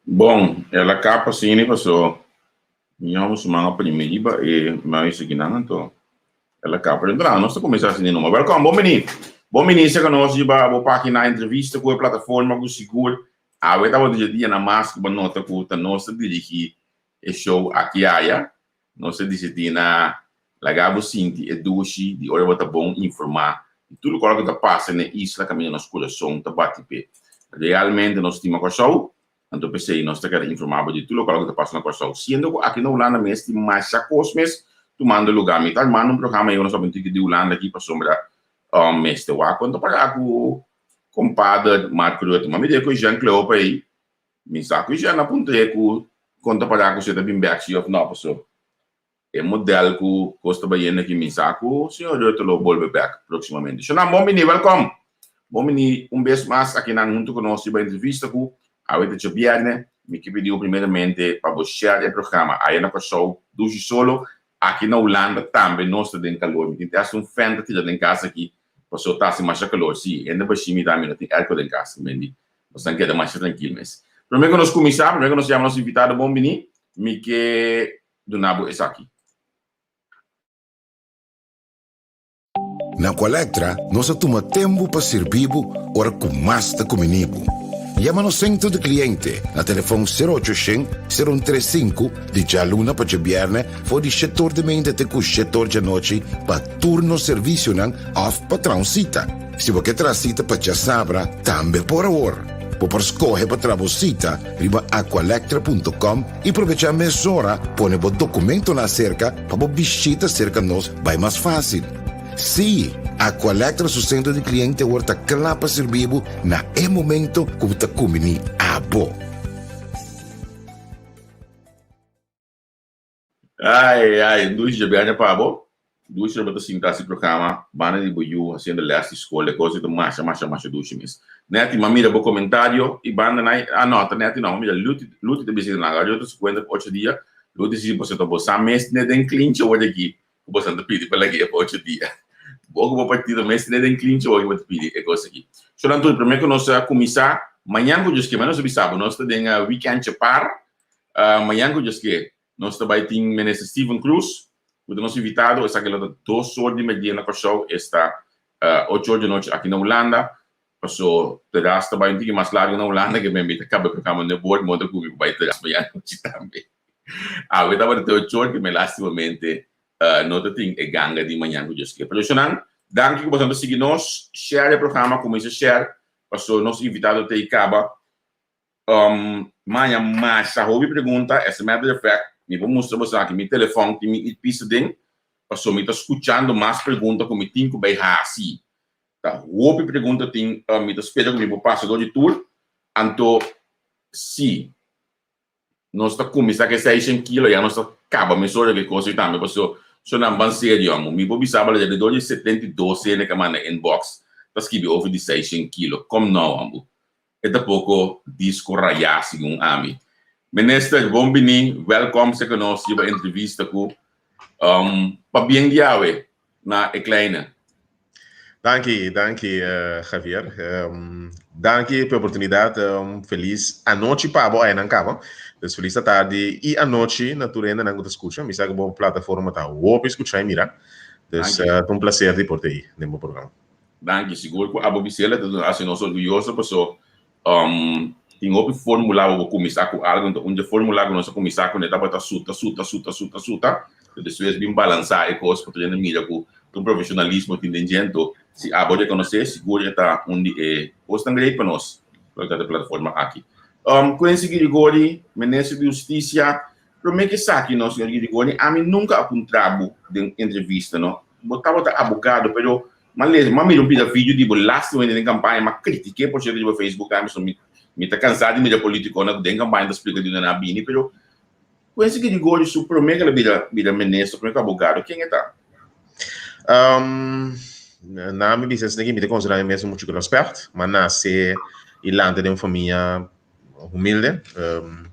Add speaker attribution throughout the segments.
Speaker 1: Bon, el a kap asina paso mi hòmber su man a primi riba e muis akinan anto el a kap. Pero entra nos ta kuminsá asina numa. Wèlkòm, bon bini. Bon bini serka nos riba bo página Entrevista ku e plataforma ku sigur awe tabata dje dianan mas ku bo nota ku ta nos ta dirigí e show aki aya. Nos a disidí na laga bo sinti e dushi di ora bo ta bon informá di tur lokual ku ta pasa na e isla kaminda nos kurason ta bati p'e. Realmente nos stima Kòrsou, anto p'esei nos ta kere informá bo di tur lokual ku ta pasa na Kòrsou. Siendo ku aki na Hulanda mes tin masha kos mes tumando lugá. Mi ta armando un programa ei nos ta binti di Hulanda aki pasobra mester wak kon ta para ku kompader Mark Rutte. Ma mi di ku Jean Cleopa ei Mi sa ku Jean a puntr'é ku kon ta para ku si e ta bin bèk si òf nò, paso e modèl ku kos ta bayendo aki mi sa ku señor Rutte lo bolbe bèk próksimamente. Shonnan, bon bini, wèlkòm! Bon bini un bes mas akinan huntu ku nos riba entrevista ku awe ta djabièrnè. Mi ke pidi bo primeramente pa bo share e programa aya na Kòrsou, Dushi Solo. Aki na Hulanda tambe nos ta den kalor. Mi tin te hasta un fèn ta tira den kas aki paso ta hasi masha kalor. Si, hende bashí mi tambe no tin airco den kas, mendi. Nos nan keda masha trankil mes. Prome ku nos kuminsá, prome ku nos yama nos invitado bon bini, mi ke duna bo esaki.
Speaker 2: Na Aqualectra nos a tuma tempu pa sirbi bo ora ku mas ta kumini bo. Yama nos sentro di kliente na telefon sero ocho shen, sero un tres sinku di djaluna pa djabièrnè for di shetor di meinta te ku shetor djanochi pa tur nos servisionan òf pa traha un sita. Si bo ke traha sita pa djasabra, tambe por awor. Bo por skohe pa traha bo sita riba aqualectra.com i probechá mesora pone bo dokumentonan aserka pa bo bishita serka nos bai mas fásil. Sí, Aqualectra su sentro di kliente awor ta kla pa sirbi bo na e momento ku bo ta kumbiní abo.
Speaker 1: Ai, ai, un dushi djabiaña pa bo. Dushi ora bo ta sinta hasi programa banda di bo yu hasiendo les di skol, e kos ei ta masha, masha, masha dushi mes. Netty, m'a mira bo komentario i banda nai, ah no, ta Netty no, m'a mira Luti, Luti ta bisa nan, awe ta 58 dia, Luti si boso ta bo sa mes ne den klinchi awor aki ku boso ta pidi pa lag'é pa ocho dia. Bo ku bo partido mes ne den klinchi awor aki bo ta pidi e kos aki. Shonnan tur, promé ku nos a kuminsá, mañan ku Dios ke, nos a bisa bo, nos ta den wikèntje par, mañan ku Dios ke, Nos ta bai tin Minister Steven Cruz ku ta nos invitado. Esaki lo ta dos or di merdia na Kòrsou, esta ocho or di anochi aki na Hulanda. Paso terras ta bai un tiki mas largu na Hulanda ke mi ta kaba e programa nuebe or, mi ta ku mi por bai terras mañana anochi tambe. Awe tabata te ocho or ke mi lastimamente no ta tin e ganga di mañan ku Dios ke. Pero eshonan, danki ku boso ta sigui nos. Share e programa, kuminsha share paso nos invitado ta ei kaba. Maña masha hopi pregunta, as a matter of fact, mi por mustra boso aki mi telefòn tin mi earpiece aden, pasobra mi ta skuchando mas pregunta ku mi tin ku bai hasi. Ta hopi pregunta tin, mi ta spera ku mi por pasa dor di tur. Anto, si nos ta kuminsá ku e seishen kilo ya nos ta kaba mesora ku e kos ei tambe, pasobra so nan ban serio amo. Mi por bisa bo alrededor di 72 hende ku a manda inbox ta skibi over di seishen kilo. Kom nou amo. E ta poko disco rayá segun ami. Minister, bon bini, welkom serka nos riba entrevista ku pabien di awe na e kleine.
Speaker 3: Danki, danki Javier. Danki pa e oportunidat. Felis anochi pa bo ayanan kaba. Dus felis atardi i anochi na tur hendenan ku ta skucha. Mi sa ku bo plataforma ta hopi skucha i mira. Dus ta un plaser di por ta ei den bo programa.
Speaker 1: Danki, sigur ku abo Gisela ta duna hasi nos orguyoso paso tin hopi formula bo por kuminsá ku algu, enton un dje formula ku nos a kuminsá kuné tabata suta suta suta suta suta, pero despues bin balansá e kos pa tur hende mira ku ta un profeshonalismo tin den dje, enton si abo rekonosé sigur e ta un di e kosnan great pa nos loke ta e plataforma aki. Quincy Girigori, Minister di Hustisia, promé ku esaki no señor Girigori ami nunka a puntra bo den entrevista no, bo tabata abogado pero M'a lesa, m'a mira un pida video di bo laatste momento den campaña, m'a critique por cierto riba Facebook tambe, so mi mi ta cansa di mira politiconan cu den campaña ta splica di unda nan a bini, pero Quincy Girigorio su prome cu el a bira bira minister, prome cu abogado, ken e ta?
Speaker 3: Um, na mi bisa esaki mi ta considera mi mes un mucho cu respect. M'a nace y lanta den un famia humilde. Um,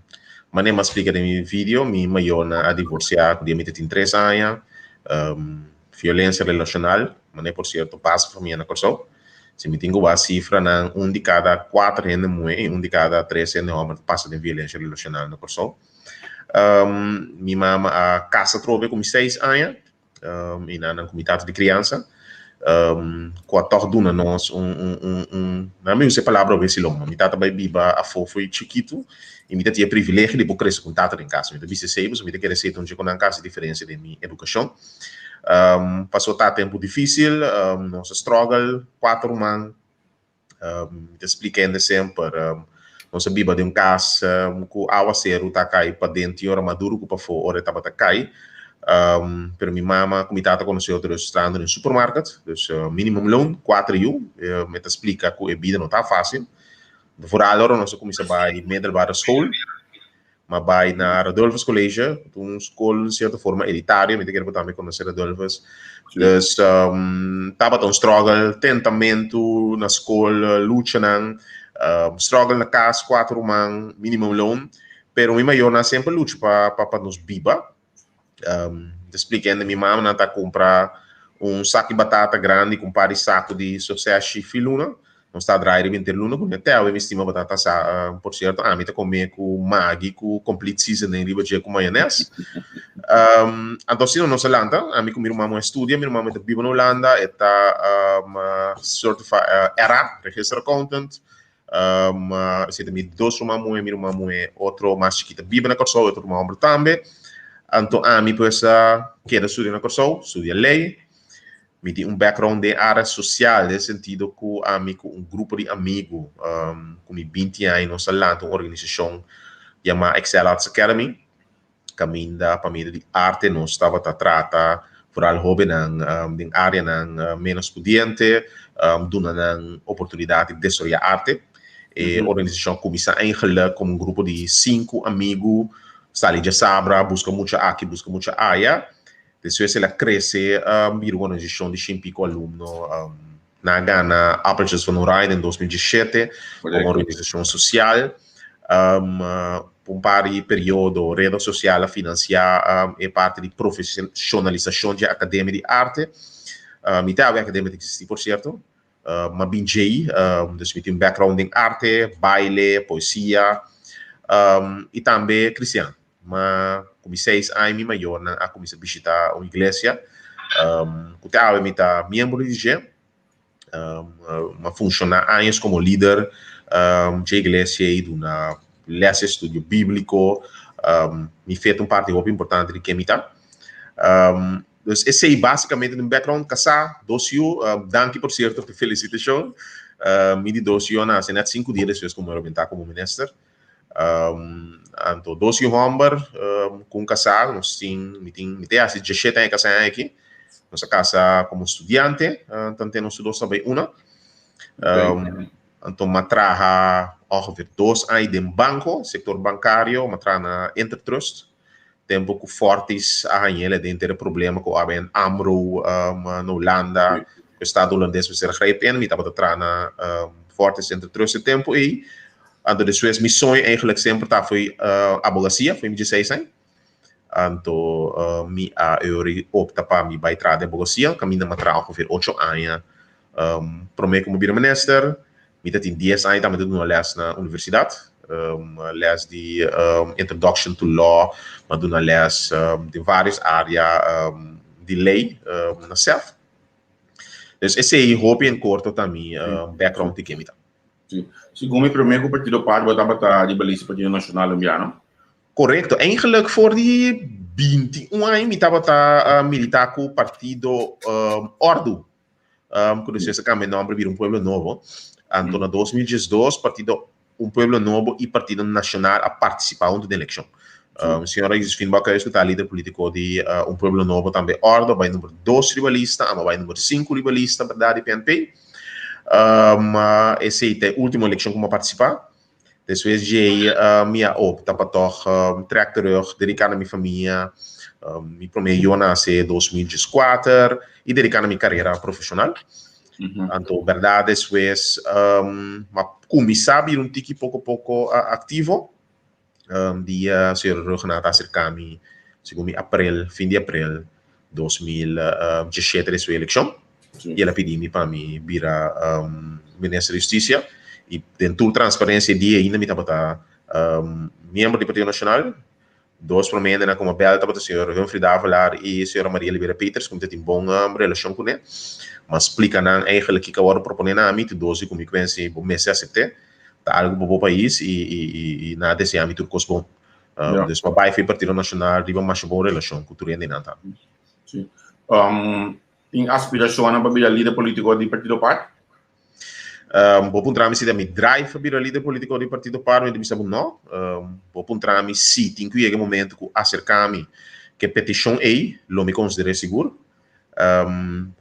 Speaker 3: manera m'a splica den mi video, mi mayornan a divorcia cu dia mi ta tin tres aña. Um, Violencia relacional, manera por cierto pasa famia na Kòrsou. Si mi tin ku wak sifranan, un di kada kuater hende muhé i un di kada tres hende hòmber ta pasa den violensia relashonal na Kòrsou. Mi mama a kasa atrobe ku mi seis aña i nan nan ku mi tata di kriansa ku a tòg duna nos un un un un nan mi usa e palabra obe silon, mi tata bai biba afó fo'i chikitu i mi ta tin e privilegio di por krese ku un tata den kas. Mi ta bisa esei pasobra mi ta kere esei ta un dje ku nan ka hasi diferensia den mi edukashon. Pasó ta tempu difísil, nos a struggle, kuater ruman, mi ta splika hende semper, nos a biba den un kas ku awaseru ta kai paden tin ora mas duru ku pafó ora e tabata kai, pero mi mama ku mi tata konosé otro dus trahando den supermarket, dus minimum loon, kuater yu, mi ta splika ku e bida no ta fásil, vooral ora nos a kuminsá bai middelbare school. M'a bai na Radulphus College, ku ta un skol en sierto forma elitario, mi ta kere bo tambe konosé Radulphus. Dus tabata un struggle, tentamentu na skol, luchanan, struggle na kas, kuater ruman, minimum loon, pero mi mayornan semper lucha pa pa nos biba. Ta splika hende mi mama nan ta kumpra un saki batata grandi ku un par di saku di soseshi filuna. Nos ta drai riba henter luna ku ne te awe mi stima batata sa. Por sierto ami ta kome ku magi ku complete seasoning riba dje ku mayones. Anto asina nos a lanta, ami ku mi ruman a studia, mi ruman ta biba na Hulanda, e ta certified RA, register accountant. Esei ta mi dos ruman muhé, mi ruman muhé otro mas chikí ta biba na Kòrsou, e otro ruman hòmber tambe. Anto ami pues a keda studia na Kòrsou, studia lei. Mi tin un background den área sosial, den sentido ku ami ku un grupo di amigu ku mi binti aña nos a lanta un organisashon yamá Excel Arts Academy. Kaminda pa medio di arte nos tabata trata foral hóbennan den áreanan ménos pudiente, duna nan oportunidat di desaroyá arte. E organisashon a kuminsá eigenlik komo un grupo di sinku amigu sali djasabra, buska mucha aki, buska mucha aya. Despues el a krese bira un organisashon di shen piko alumno. Nan a gana Appeltjes van Oranje den 2017 komo organisashon sosial. Pa un par di periodo Reda Sosial a finansiá e parti di profeshonalisashon dje Akademia di Arte. Mi ta awe akademia ta eksistí por sierto. Mi a bin djei, dus mi tin un background den arte, baile, poesia i tambe kristian. Ma ku mi seis aña mi mayornan a kuminsá bishitá un iglesia ku te awe mi ta miembro di dje. Mi a funshoná años komo lider dje iglesia ei, duna lès estudio bíbliko. Mi fe ta un parti hopi importante di ken mi ta. Dus esei básikamente ta mi background, kasá, dos yu. Danki por sierto pa e felisitashon. Mi di dos yu a nase nèt sinku dia despues ku mi a rebentá komo minister. Anto dos yu hòmber ku un kasá, nos tin, mi tin, mi ta hasi diesshete aña kasá aki. Nos a kasa komo studiante, tante nos dos ta bai una. Anto mi a traha ongeveer dos aña den banko, sektor bankario, mi a traha na Intertrust. Tempu ku Fortis a hañ'el e den henter e problema ku ABN Amro na Hulanda, ku estado hulandes mester a grijp in. Mi tabata traha na Fortis Intertrust e tempu ei. Anto despues mi soño eigenlijk semper ta fo'i abogacia, fo'i mi dieseis aña. Anto mi a eori opta pa mi bai traha den abogacia, kaminda mi a traha ongeveer ocho aña prome ku mi bira minister. Mi ta tin dies aña tambe ta duna les na universidat, les di Introduction to Law, mi a duna les den varios area di ley na sef. Dus esei hopi en korto ta mi background di ken mi ta.
Speaker 1: Si. Segun mi prome ku Partido Par bo tabata riba lista Partido Nacional Lumbiano?
Speaker 3: Korekto. Eigenlijk for di 21 aña mi tabata milita ku Partido Ordu. Ku despues a kambia nomber bira Un Pueblo Nobo. Anto na 2012 Partido Un Pueblo Nobo i Partido Nacional a partisipá huntu den elekshon. Señora Josephine Bakhuis ku ta lider polítiko di Un Pueblo Nobo tambe Ordu a bai number dos riba lista, amo a bai number sinku riba lista bèrdat di PNP. Esei ta e último elekshon ku mi a partisipá. Despues djei mi a opta pa tòg trèk terug, dediká na mi famia. Mi promé yu a nase 2014 i dediká na mi karera profeshonal. Anto bèrdat despues mi a kuminsá bira un tiki poko poko aktivo. Dia señor Rhuggenaath a aserká mi segun mi aprel, fin di aprel 2017 despues di elekshon. I el a pidi mi pa mi bira Minister di Hustisia. I den tur transparensia e dia ainda mi tabata miembro di Partido Nashonal. Dos promé hendenan ku mi a bèl tabata señor Humphrey Davelaar i señora Maria Libera Peters ku mi ta tin bon relashon kuné. Mi a splika nan eigenlijk kiko a wòrdu proponé na mi, tur dos di ku mi kwensi bo mester asept'é. Ta algu pa bo pais i nan a deseá mi tur kos bon. Dus mi a bai for e Partido Nashonal riba masha bon relashon ku tur hendenan ta.
Speaker 1: Sí. Tin aspirashonnan pa bira lider polítiko di Partido par?
Speaker 3: Bo puntra mi si ta mi drive pa bira lider politico di Partido par, mi ta bisa bo no. Bo puntra mi si tin ku yega e momento ku aserka mi ku e petishon ei, lo mi konsider'é sigur.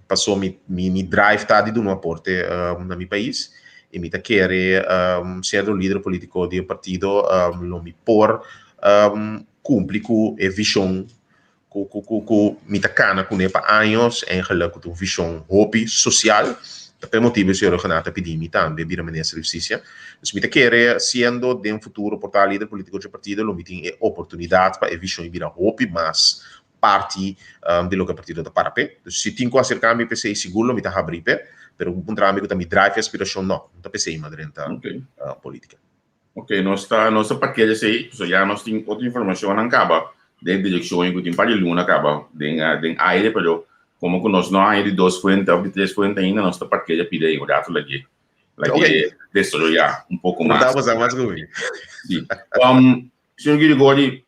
Speaker 3: Paso mi mi drive ta di duna un aporte na mi pais i mi ta kere siendo lider politico di e partido lo mi por kumpli ku e vishon ku ku ku ku mi ta kana kuné pa años, eigenlijk ku ta un vishon hopi sosial, ta p'e motibu señor Rhuggenaath a pidi mi tambe bira minister di hustisia. Dus mi ta kere siendo den futuro por ta lider politiko dje partido lo mi tin e oportunidat pa e vishon i bira hopi mas parti di loke e partido ta para p'e. Dus si tin ku aserka mi p'esei sigur lo mi ta habri p'e, pero ku puntra mi ku ta mi drive i aspirashon no, no ta p'esei mi a drenta politika.
Speaker 1: Ok, nos ta nos ta parkea esei, so ya nos tin otro informacionnan caba den direccion cu tin par di luna caba den den aire, pero como cu nos no haña di dos fuente of di tres fuente ainda, nos ta parkea pidi ei un rato lag'e lag'e desaroya un poco mas.
Speaker 3: Ta pasa mas cu mi.
Speaker 1: Si. Señor Girigory,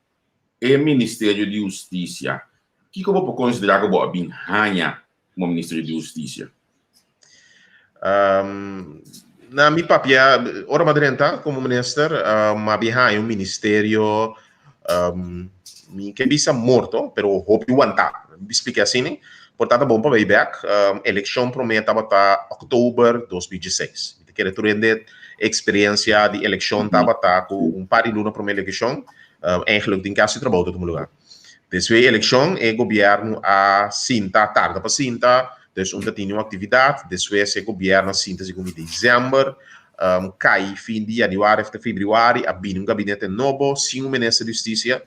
Speaker 1: e Ministerio di Husticia, kico bo por considera cu bo a bin haña como Ministerio di Husticia?
Speaker 3: Na mi papia, ora mi a drenta como minister, mi a bin haña un ministerio, mi ke bisa morto, pero hopi wantá. Mi splika asina, por ta ta bon pa bay bek. Elekshon promé tabata oktober 2016. Mi ta kere tur hende eksperensia di elekshon tabata ku un par di luna promé elekshon, eigenlijk tin kasi trabou ta tuma lugar. Despues e elekshon e gobièrnu a sinta, tarda pa sinta, dus un ta tini un aktividat, despues e gobièrnu a sinta segun mi desèmber, kai fin di yanüari òf ta febrüari a bini un gabinete nobo sin un minister di hustisia.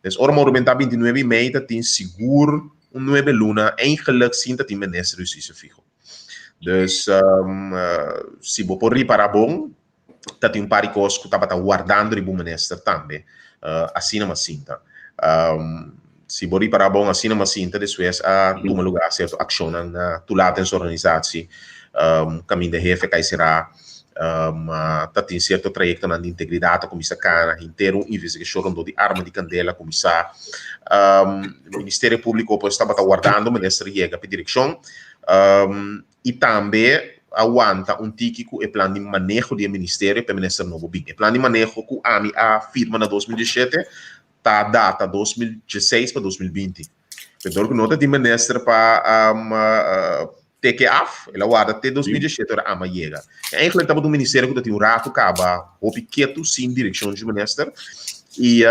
Speaker 3: Dus ora modo benta 29 di mei ta tin sigur un nuebe luna eigenlijk sin ta tin minister di hustisia fiho. Dus si bo por ripara bon, ta tin un par di kos ku tabata wardando riba un minister tambe. Asina mas sinta. Si bo ripará bon, asina mas sinta despues a tuma lugá sierto akshonnan na toelatingsorganisatie, kaminda hefe kai será, ta tin sierto trayektonan di integridat a kuminsá kana, henter un investigashon rondó di arma di kandela a kuminsá. Ministerio Públiko pues tabata wardando minister yega p'e direkshon. I tambe a wanta un tiki ku e plan di maneho di e ministerio pa e minister nobo bin. E plan di maneho ku ami a firma na 2017 ta data 2016 pa 2020. Pero dor ku no ta tin minister pa teke af, el a warda te 2017 ora ami a yega. I eigenlijk tabata un ministerio ku ta tin un ratu kaba hopi ketu sin direkshon dje minister. I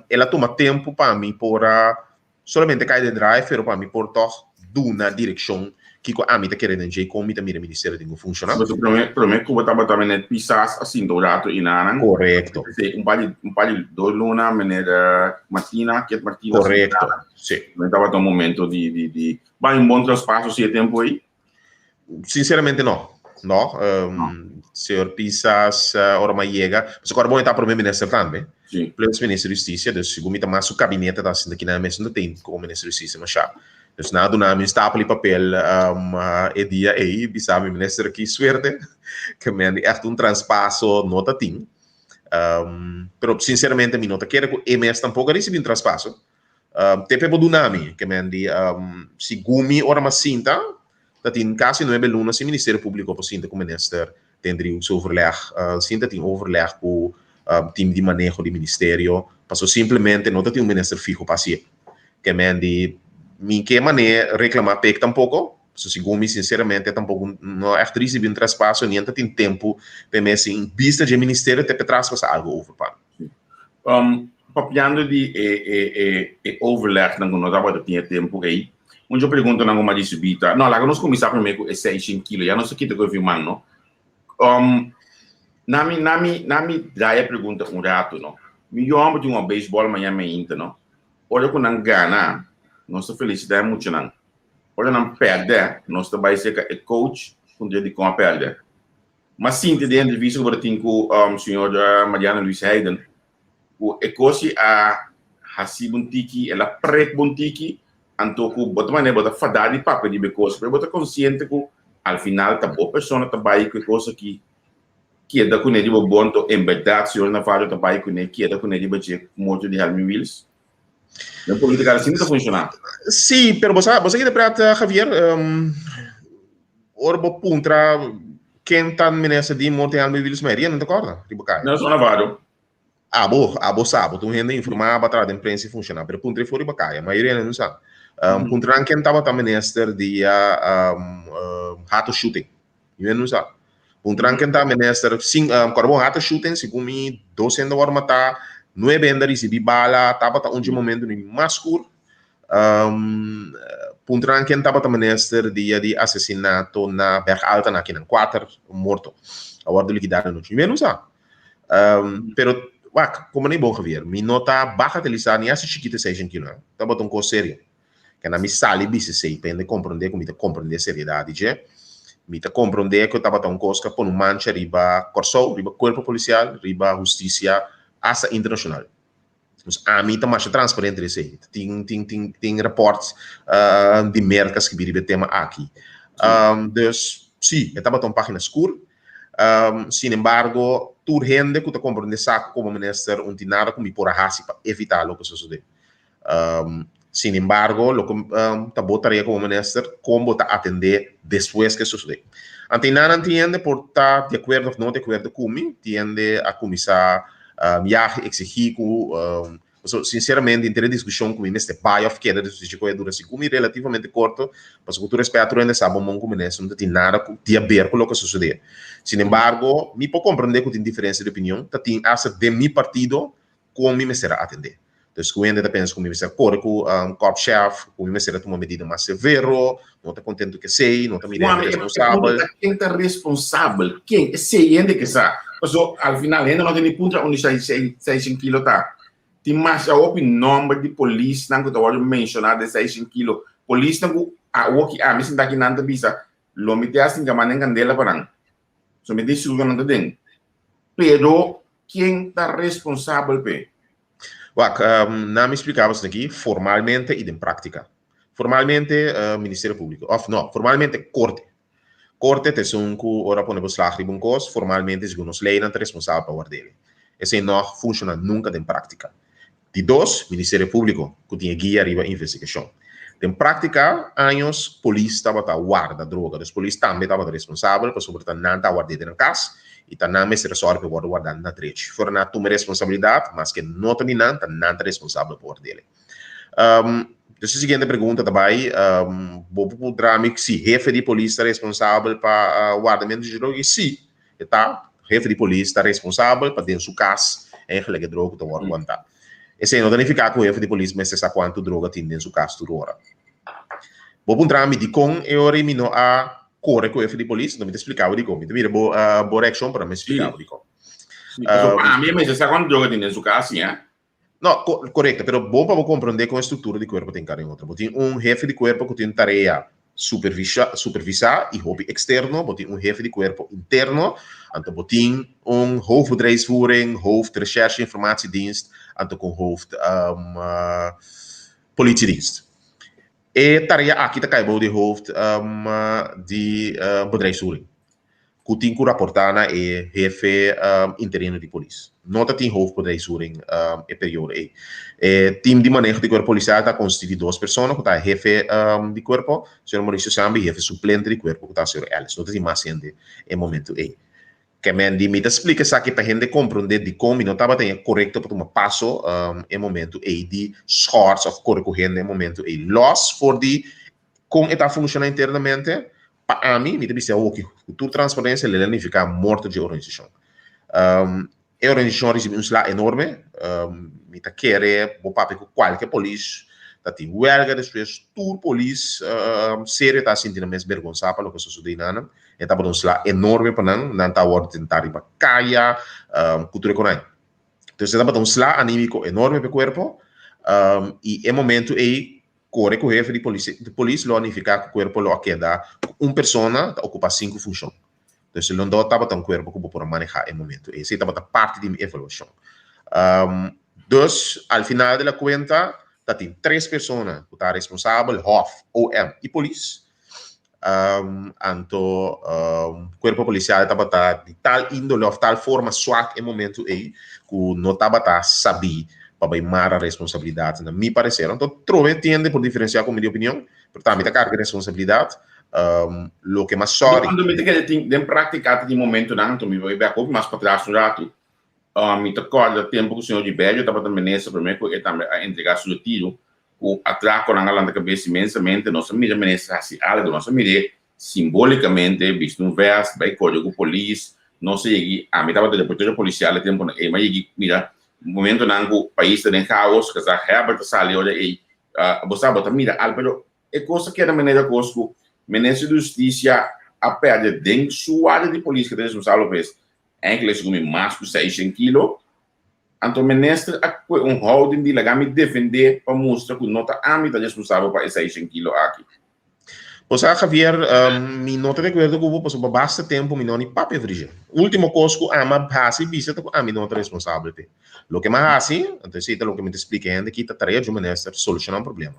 Speaker 3: el a tuma tempu pa mi por a Solamente kai den draai pero pa mi por tog duna direkshon kiko ami ta kere den dje i kon mi ta mira e ministerio tin ku funshoná.
Speaker 1: Pasobra prome prome ku bo tabata meneer Pisas a sinta un rato inanan.
Speaker 3: Korekto.
Speaker 1: P'esei un par di un par di dos luna meneer Martina, Kiet Martina a sinta
Speaker 3: Korekto, si.
Speaker 1: Prome tabata un momento di di di bai un bon traspaso si e tempu ei?
Speaker 3: Sinceramente no. No. Señor Pisas ora mi a yega, pasobra ora bo ta prome minister tambe.
Speaker 1: Sí.
Speaker 3: Plus minister di Husticia, dus segun mi ta mas su kabinete ta sinta kinan mes no ta tin komo minister di Husticia masha. Dus nan a duna mi un stapel di papel e dia ei, bisa mi minister ki suerte ke men di ègt un traspaso no ta tin. Pero sinceramente mi no ta kere ku e mes tampoco a risibi un traspaso. Te pe bo duna mi, ke men di, segun mi ora mi a sinta, ta tin kasi nuebe luna sin Ministerio Públiko por sinta ku minister den driehoeksoverleg, sin ta tin overleg ku team di maneho di ministerio, paso simplemente no ta tin un minister fiho pa hasié. Ke men di, mi ke manera reklamá pek tampoko, paso segun mi sinseramente tampoko no ègt risibí un traspaso, ni ta tin tempu p'e mes sin bista dje ministerio te p'e traspasá algu over pa mi.
Speaker 1: Papiando di e e e e overlegnan ku no tabata tin e tempu ei, un dje preguntanan ku mi a risibí ta, no, laga nos kuminsá promé ku e seishen kilo, ya nos a kita ku e viman, no? Na mi na mi na mi drai e pregunta un ratu, no? Mi yu hòmber tin un beisbòl mañana mainta, no? Ora ku nan gana, nos ta felisitá e muchanan. Ora nan pèrdè, nos ta bai serka e coach puntra dikon a pèrdè. M'a sinti den entrevista ku bo ta tin ku señor Mariano Luis Heiden ku e kos si a hasi bo un tiki, el a prek bo un tiki, anto ku bo ta manera bo ta fadá di papia riba e kos, pero bo ta konsiente ku al final ta bo persona ta bai ku e kos aki keda kuné riba bo, anto en bèrdat señor Navarro ta bai kuné keda kuné riba dje morto di Helmin Wiels? Den politica asina ta funciona.
Speaker 3: Sí, pero bo sa, bo sa kita prat, Javier, ora bo puntra ken ta minister di morto Helmin Wiels, mayoria no ta corda riba kaya.
Speaker 1: Nelson Navarro.
Speaker 3: Abo, abo sa, bo ta un hende informa, bo a traha den prensa y funciona, pero puntra for riba kaya, mayoria no sa. Puntra nan ken tabata minister di Hato shooting. Mi no sa. Puntra ken ta minister sin kòrda bon hata shooting segun mi dos hende wòrdu matá, nuebe hende a risibí bala, tabata un dje momento ni mas skur. Puntra ken tabata minister dia di asesinato na Berg Alta na kinan kuater morto a wòrdu likidá den nochi. Mi no sa. Pero wak, komo ni bon Javier, mi no ta bagatelisá ni hasi chikito esei shenkinan. Tabata un kos serio. Kenda mi sali bisa esei pa hende komprondé ku mi ta komprondé seriedat di dje. Mi ta komprondé ku e tabata un kos ku a pone un mancha riba Kòrsou, riba kuerpo polisial, riba hustisia asta internashonal. Dus ami ta masha transparente di esei. Tin tin tin tin rapòrt di Merka skibí riba e tema aki. Dus sí, e tabata un página skur. Sin embargo, tur hende ku ta komprondé sa ku komo minister un tin nada ku mi por a hasi pa evitá loke sosodé. Sin embargo, loke ta bo tarea komo minister, kon bo ta atendé despues ke sosodé. Anto einan tin hende por ta di akuerdo òf no di akuerdo ku mi, tin hende a kuminsá yaga eksigí ku, pasobra sinseramente henter e diskushon ku mi mester bai òf keda despues di ku a dura segun mi relativamente korto, pasobra ku tur respèt tur hende sa bon bon ku minister no ta tin nada ku di aber ku loke a sosodé. Sin embargo, mi por komprendé ku tin diferensia di opinion, ta tin asta den mi partido kon mi mester a atendé. Dus ku hende ta pensa ku mi mester a kore ku korpschef, ku mi mester a tuma medida mas severo, no ta kontentu ku esei, no ta mira hende responsabel.
Speaker 1: Ken ta responsabel? Ken? Esei hende ke sa. Paso al final hende no tin ni puntra unda seishen kilo ta. Tin masha hopi nomber di polisnan ku ta wòrdu menshoná den seishen kilo. Polisnan ku awoki ami sinta aki nan ta bisa lo mi te a sinka manda en kandela pa nan. So mi tin sigur ku nan ta den. Pero ken ta responsabel p'e?
Speaker 3: Wak, na mi splika bo esaki formalmente i den práktika. Formalmente Ministerio Públiko, òf no, formalmente Korte. Korte ta esun ku ora pone beslag riba un kos, formalmente segun nos leinan ta responsabel pa ward'el. Esei no a funshoná nunka den práktika. Di dos, Ministerio Públiko, ku tin e guia riba investigashon. Den práktika, años polis tabata warda droga, dus polis tambe tabata responsabel pasobra ta nan ta ward'é den nan kas i ta nan mester a sòru pa e wòrdu wardá na drechi. Fuera nan a tuma e responsabilidat, maske no ta di nan, ta nan ta responsabel pa ward'é. Dus e siguiente pregunta ta bai, bo por puntra mi si hefe di polis ta responsabel pa wardamentu di droga? I si. E ta, hefe di polis ta responsabel pa den su kas eigenlijk e droga ku ta wòrdu wantá. Esei no ta nifiká ku hefe di polis mester sa kuantu droga tin den su kas tur ora. Bo puntra mi dikon e ora ei mi no a kore ku hefe di polis, anto mi ta splika bo dikon. Mi ta mira bo bo reakshon pero mi splika bo dikon.
Speaker 1: Pasobra ami mester sa kuantu droga tin den su kas, si, eh?
Speaker 3: No, korekto, pero bon pa bo komprondé kon e struktura di kuerpo ta enkarga den otro. Bo tin un hefe di kuerpo ku tin tarea supervisá i hopi eksterno, bo tin un hefe di kuerpo interno, anto bo tin un hoofdbedrijfsvoering, hoofd recherche informatiedienst, anto ku un hoofd politiedienst. E tarea aki ta kai bou di hoofd di bedrijfsvoering. ku tin ku raportá na e hefe interino di polis. No ta tin hoofdbedrijfsvoering e periodo ei. E team di maneho di kuerpo polisial ta konsistí di dos persona ku ta e hefe di kuerpo, señor Mauricio Sambi, i hefe suplente di kuerpo ku ta señor Ellis. No ta tin mas hende e momentu ei. Kemen di mi ta splika esaki pa hende komprondé dikon mi no tabata e korekto pa tuma paso e momentu ei di schors òf kore ku hende e momentu ei. Lòs for di kon e ta funshoná internamente, Pa ami, mi ta bisa awoki ku tur transparensia lei la nifiká morto dje organisashon. E organisashon a risibí un sla enorme. Mi ta kere bo papia ku kualke polis ta tin wèlga despues tur polis serio ta sinti nan mes bergonsá pa loke a sosodé na nan. E tabata un sla enorme pa nan. Nan ta wòrdu tentá riba kaya ku tur e konai. Entonces e tabata un sla anímiko enorme pa e kuerpo i e momentu ei. Kore ku hefe di polis lo a nifiká ku kuerpo lo a keda ku un persona ta okupá sinku funshon. Dus lo no tabata un kuerpo ku bo por a manehá e momentu ei. Esei tabata parti di mi evaluashon. Dus al final de la kuenta ta tin tres persona ku ta responsabel, Hof, OM i polis. Anto kuerpo polisial tabata di tal índole òf tal forma swak e momentu ei ku no tabata sabí pa bai mara responsabilidat na mi pareser. Anto trobe tiende por diferensiá ku mi di opinion, pero tambe ta karga responsabilidat. Loke mas sòri.
Speaker 1: Anto mi ta kere tin den práktika ta tin momentunan, anto mi bai bèk hopi mas patras un ratu. Mi ta kòrda tempu ku señor Gibelio tabata minister promé ku e tambe a entregá su retiro, Ku atrakonan a lanta kabes inmensamente, nos a mira minister hasi algu, nos a mir'é simbolikamente bisti un vest, bai kore ku polis, nos a yegi, ami tabata reportero polisial e tempunan ei, mi a yegi mira momentonan ku pais ta den kaos, gezaghebber ta sali ora ei, bo sa bo ta mira algu, pero e kos a keda manera kos ku minister di hustisia a pèrdè den su warda di polis ku ta responsabel pa es, enkele segun mi mas ku seishent kilo. Anto minister a kue un houding di laga mi defende pa mustra ku no ta ami ta responsabel pa e seishent kilo aki.
Speaker 3: Bo sa Javier, mi no ta di akuerdo ku bo pasobra pa basta tempu mi no ni papia frishé. Ultimo kos ku ami a hasi bisa ta ku ami no ta responsabel p'e. Loke mi a hasi, anto esei ta loke mi ta splika hende ki ta tarea dje minister, solushoná un problema.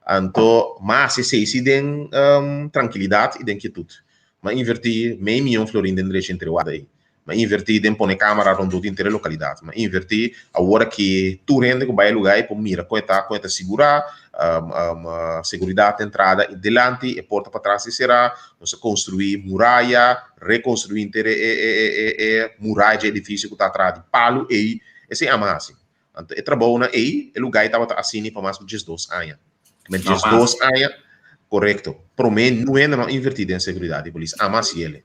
Speaker 3: Anto mi a hasi esei si den trankilidat i den kietut. Mi a invertí mei mion florin den drecha entre warda ei. Mi a invertí den pone kámara rondó di henter e lokalidat. Mi a invertí awor aki tur hende ku bai e lugá ei por mira kon e ta, kon e ta sigurá, seguridat na entrada i dilanti, e porta patras i será. Nos a konstruí muraya, rekonstruí henter e muraya dje edifisio ku ta atrás di palu ei. Esei amo a hasi. Anto e trabounan ei, e lugá ei tabata asina pa mas ku diesdos aña. Met diesdos aña, korekto. Promé niun hende no a invertí den seguridat di polis, amo a hasi el.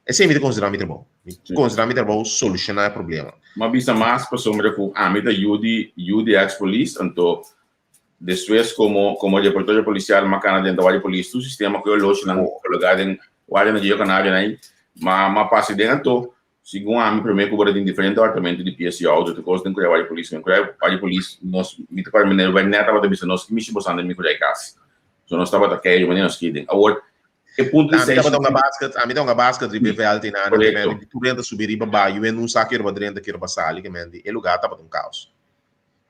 Speaker 3: Esei mi ta konsiderá mi trabou. Mi konsiderá mi trabou solushoná e problema.
Speaker 1: Mi a bisa mas pasobra ku ami ta yu di yu di ex polis, anto despues komo komo reportero polisial mi a kana den trabaho di polis tur sistema ku e oloshinan kologá den guardia na Gio Canario nan ma mi a pasa den anto segun ami promé ku bo ta tin diferente departamento di pies i outo tur kos den kuria guardia polis den kuria guardia polis nos mi ta kòrda meneer Wernet tabata bisa nos ki mishi bo san den mi kuria e kas so nos tabata kei manera nos kei den awor E punto di
Speaker 3: Ami tabata hunga basket, ami ta hunga basket riba e veld ei nan, ke men tur hende ta subi riba bayu en un sa kero pa drenta kero pa sali, ke men di e lugar tabata un kaos.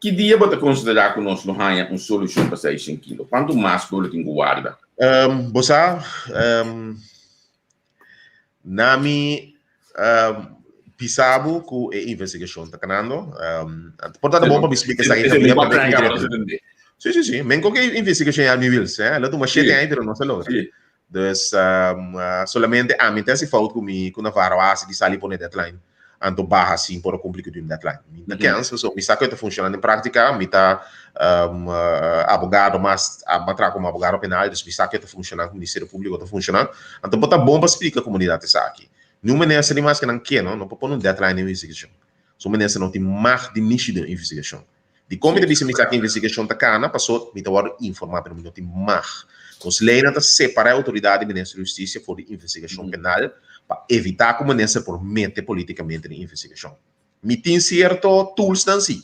Speaker 1: Ki dia bo ta konsiderá ku nos lo haña un solushon pa seishent kilo? Kuantu mas pueblo tin ku warda?
Speaker 3: Bo sa, na mi bisa bo ku e investigashon ta kanando. Por ta bon pa mi splika esaki tambe. Sí, sí, sí. Men con que investigashon ya mi wils, eh? Lo tuma shete aña pero no se logra. Dus solamente ami ta hasi fout ku mi ku Navarro a hasi di sali pone deadline. Anto baha sin por a kumpli ku un deadline. Mi ta kens, so mi sa ku e ta funshoná den práktika, mi ta abogado mas a traha komo abogado penal, dus mi sa ku e ta funshoná, ku Ministerio Públiko ta funshoná. Anto por ta bon pa splika komunidat esaki. Niun minister di maske nan ke no, no por pone un deadline den investigashon. So minister no tin mag di mishi den un investigashon. Dikon mi ta bisa mi sa ku investigashon ta kana? Paso mi ta wòrdu informá pero mi no tin mag. Nos leinan ta separá e outoridat di minister di hustisia for di investigashon penal pa evitá ku minister por mete politikamente den investigashon. Mi tin sierto toolsnan si.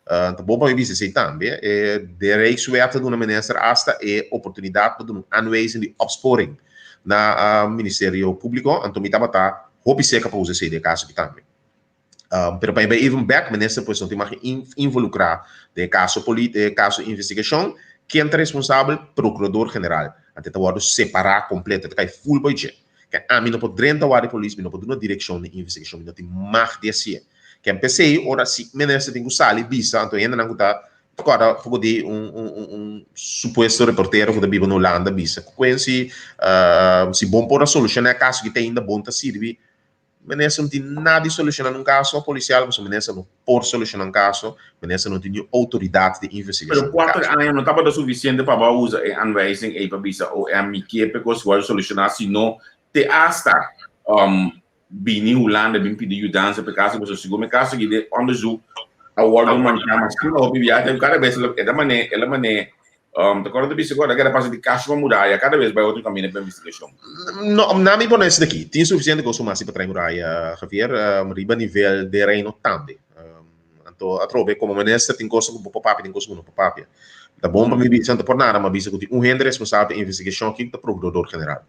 Speaker 3: Ta bon pa mi bisa esei tambe. E de Rijkswet ta duna minister asta e oportunidat pa duna un aanwijzing di opsporing na Ministerio Públiko. Anto mi tabata hopi seka pa usa esei den e kaso aki tambe. Pero pa e bai even bek, minister pues no tin mag involukrá den e kaso poli, den e kaso investigashon. Ken ta responsabel? Prokurador General. Anto e ta wòrdu separá kompleto, e ta kai ful bai dje. Ke ami no por drenta wak di polis, mi no por duna direkshon den investigashon, mi no tin mag di hasié. Ken p'esei ora si minister tin ku sali bisa, anto hendenan ku ta kòrda poko di un un un un supuesto reportero ku ta biba na Hulanda bisa ku kuensi si bon por a solushoná e kaso ki te ainda bon ta sirbi. Minister no tin nada di solushoná nun kaso polisial pasobra minister no por solushoná un kaso, minister no tin niun outoridat di investigashon
Speaker 1: Pero kuater aña no tabata sufisiente pa bo a usa e aanwijzing ei pa bisa OM mi ke p'e kos wòrdu solushoná si no te asta bini Hulanda bin pidi yudansa p'e kaso pasobra segun mi kaso aki den onderzoek a wòrdu manchá masina hopi biaha kada bes e ta man'é el a man'é Ta kòrda ta bisa ku ora keda pasa di kasha pa muraya kada bes bai otro kaminda pa investigashon.
Speaker 3: No, na mi pone esaki. Tin sufisiente kos ku mas si pa trae muraya, Javier, riba nivel den Reino tambe. Anto atrobe komo minister tin kos ku bo por papia, tin kos ku bo no por papia. Ta bon pa mi bisa, anto por nada m'a bisa ku tin un hende responsabel pa e investigashon aki ku ta Prokurador General.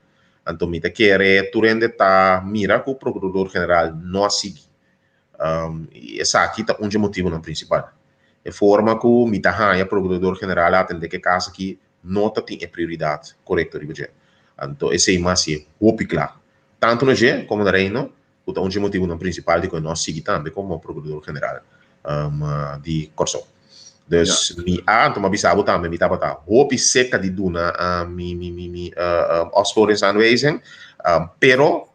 Speaker 3: Anto mi ta kere tur hende ta mira ku Prokurador General no a sigui. I esaki ta un dje motibunan prinsipal. E forma ku mi ta haña Prokurador General a atendé ku e kas aki no ta tin e prioridat korekto riba dje. Anto esei mas si hopi kla, tantu na dje komo na Reino, ku ta un dje motibunan prinsipal di ku e no a sigui tambe komo Prokurador General di Kòrsou. Dus mi a, anto mi a bisa bo tambe, mi tabata hopi seka di duna mi mi mi mi opsporingsaanwijzing, pero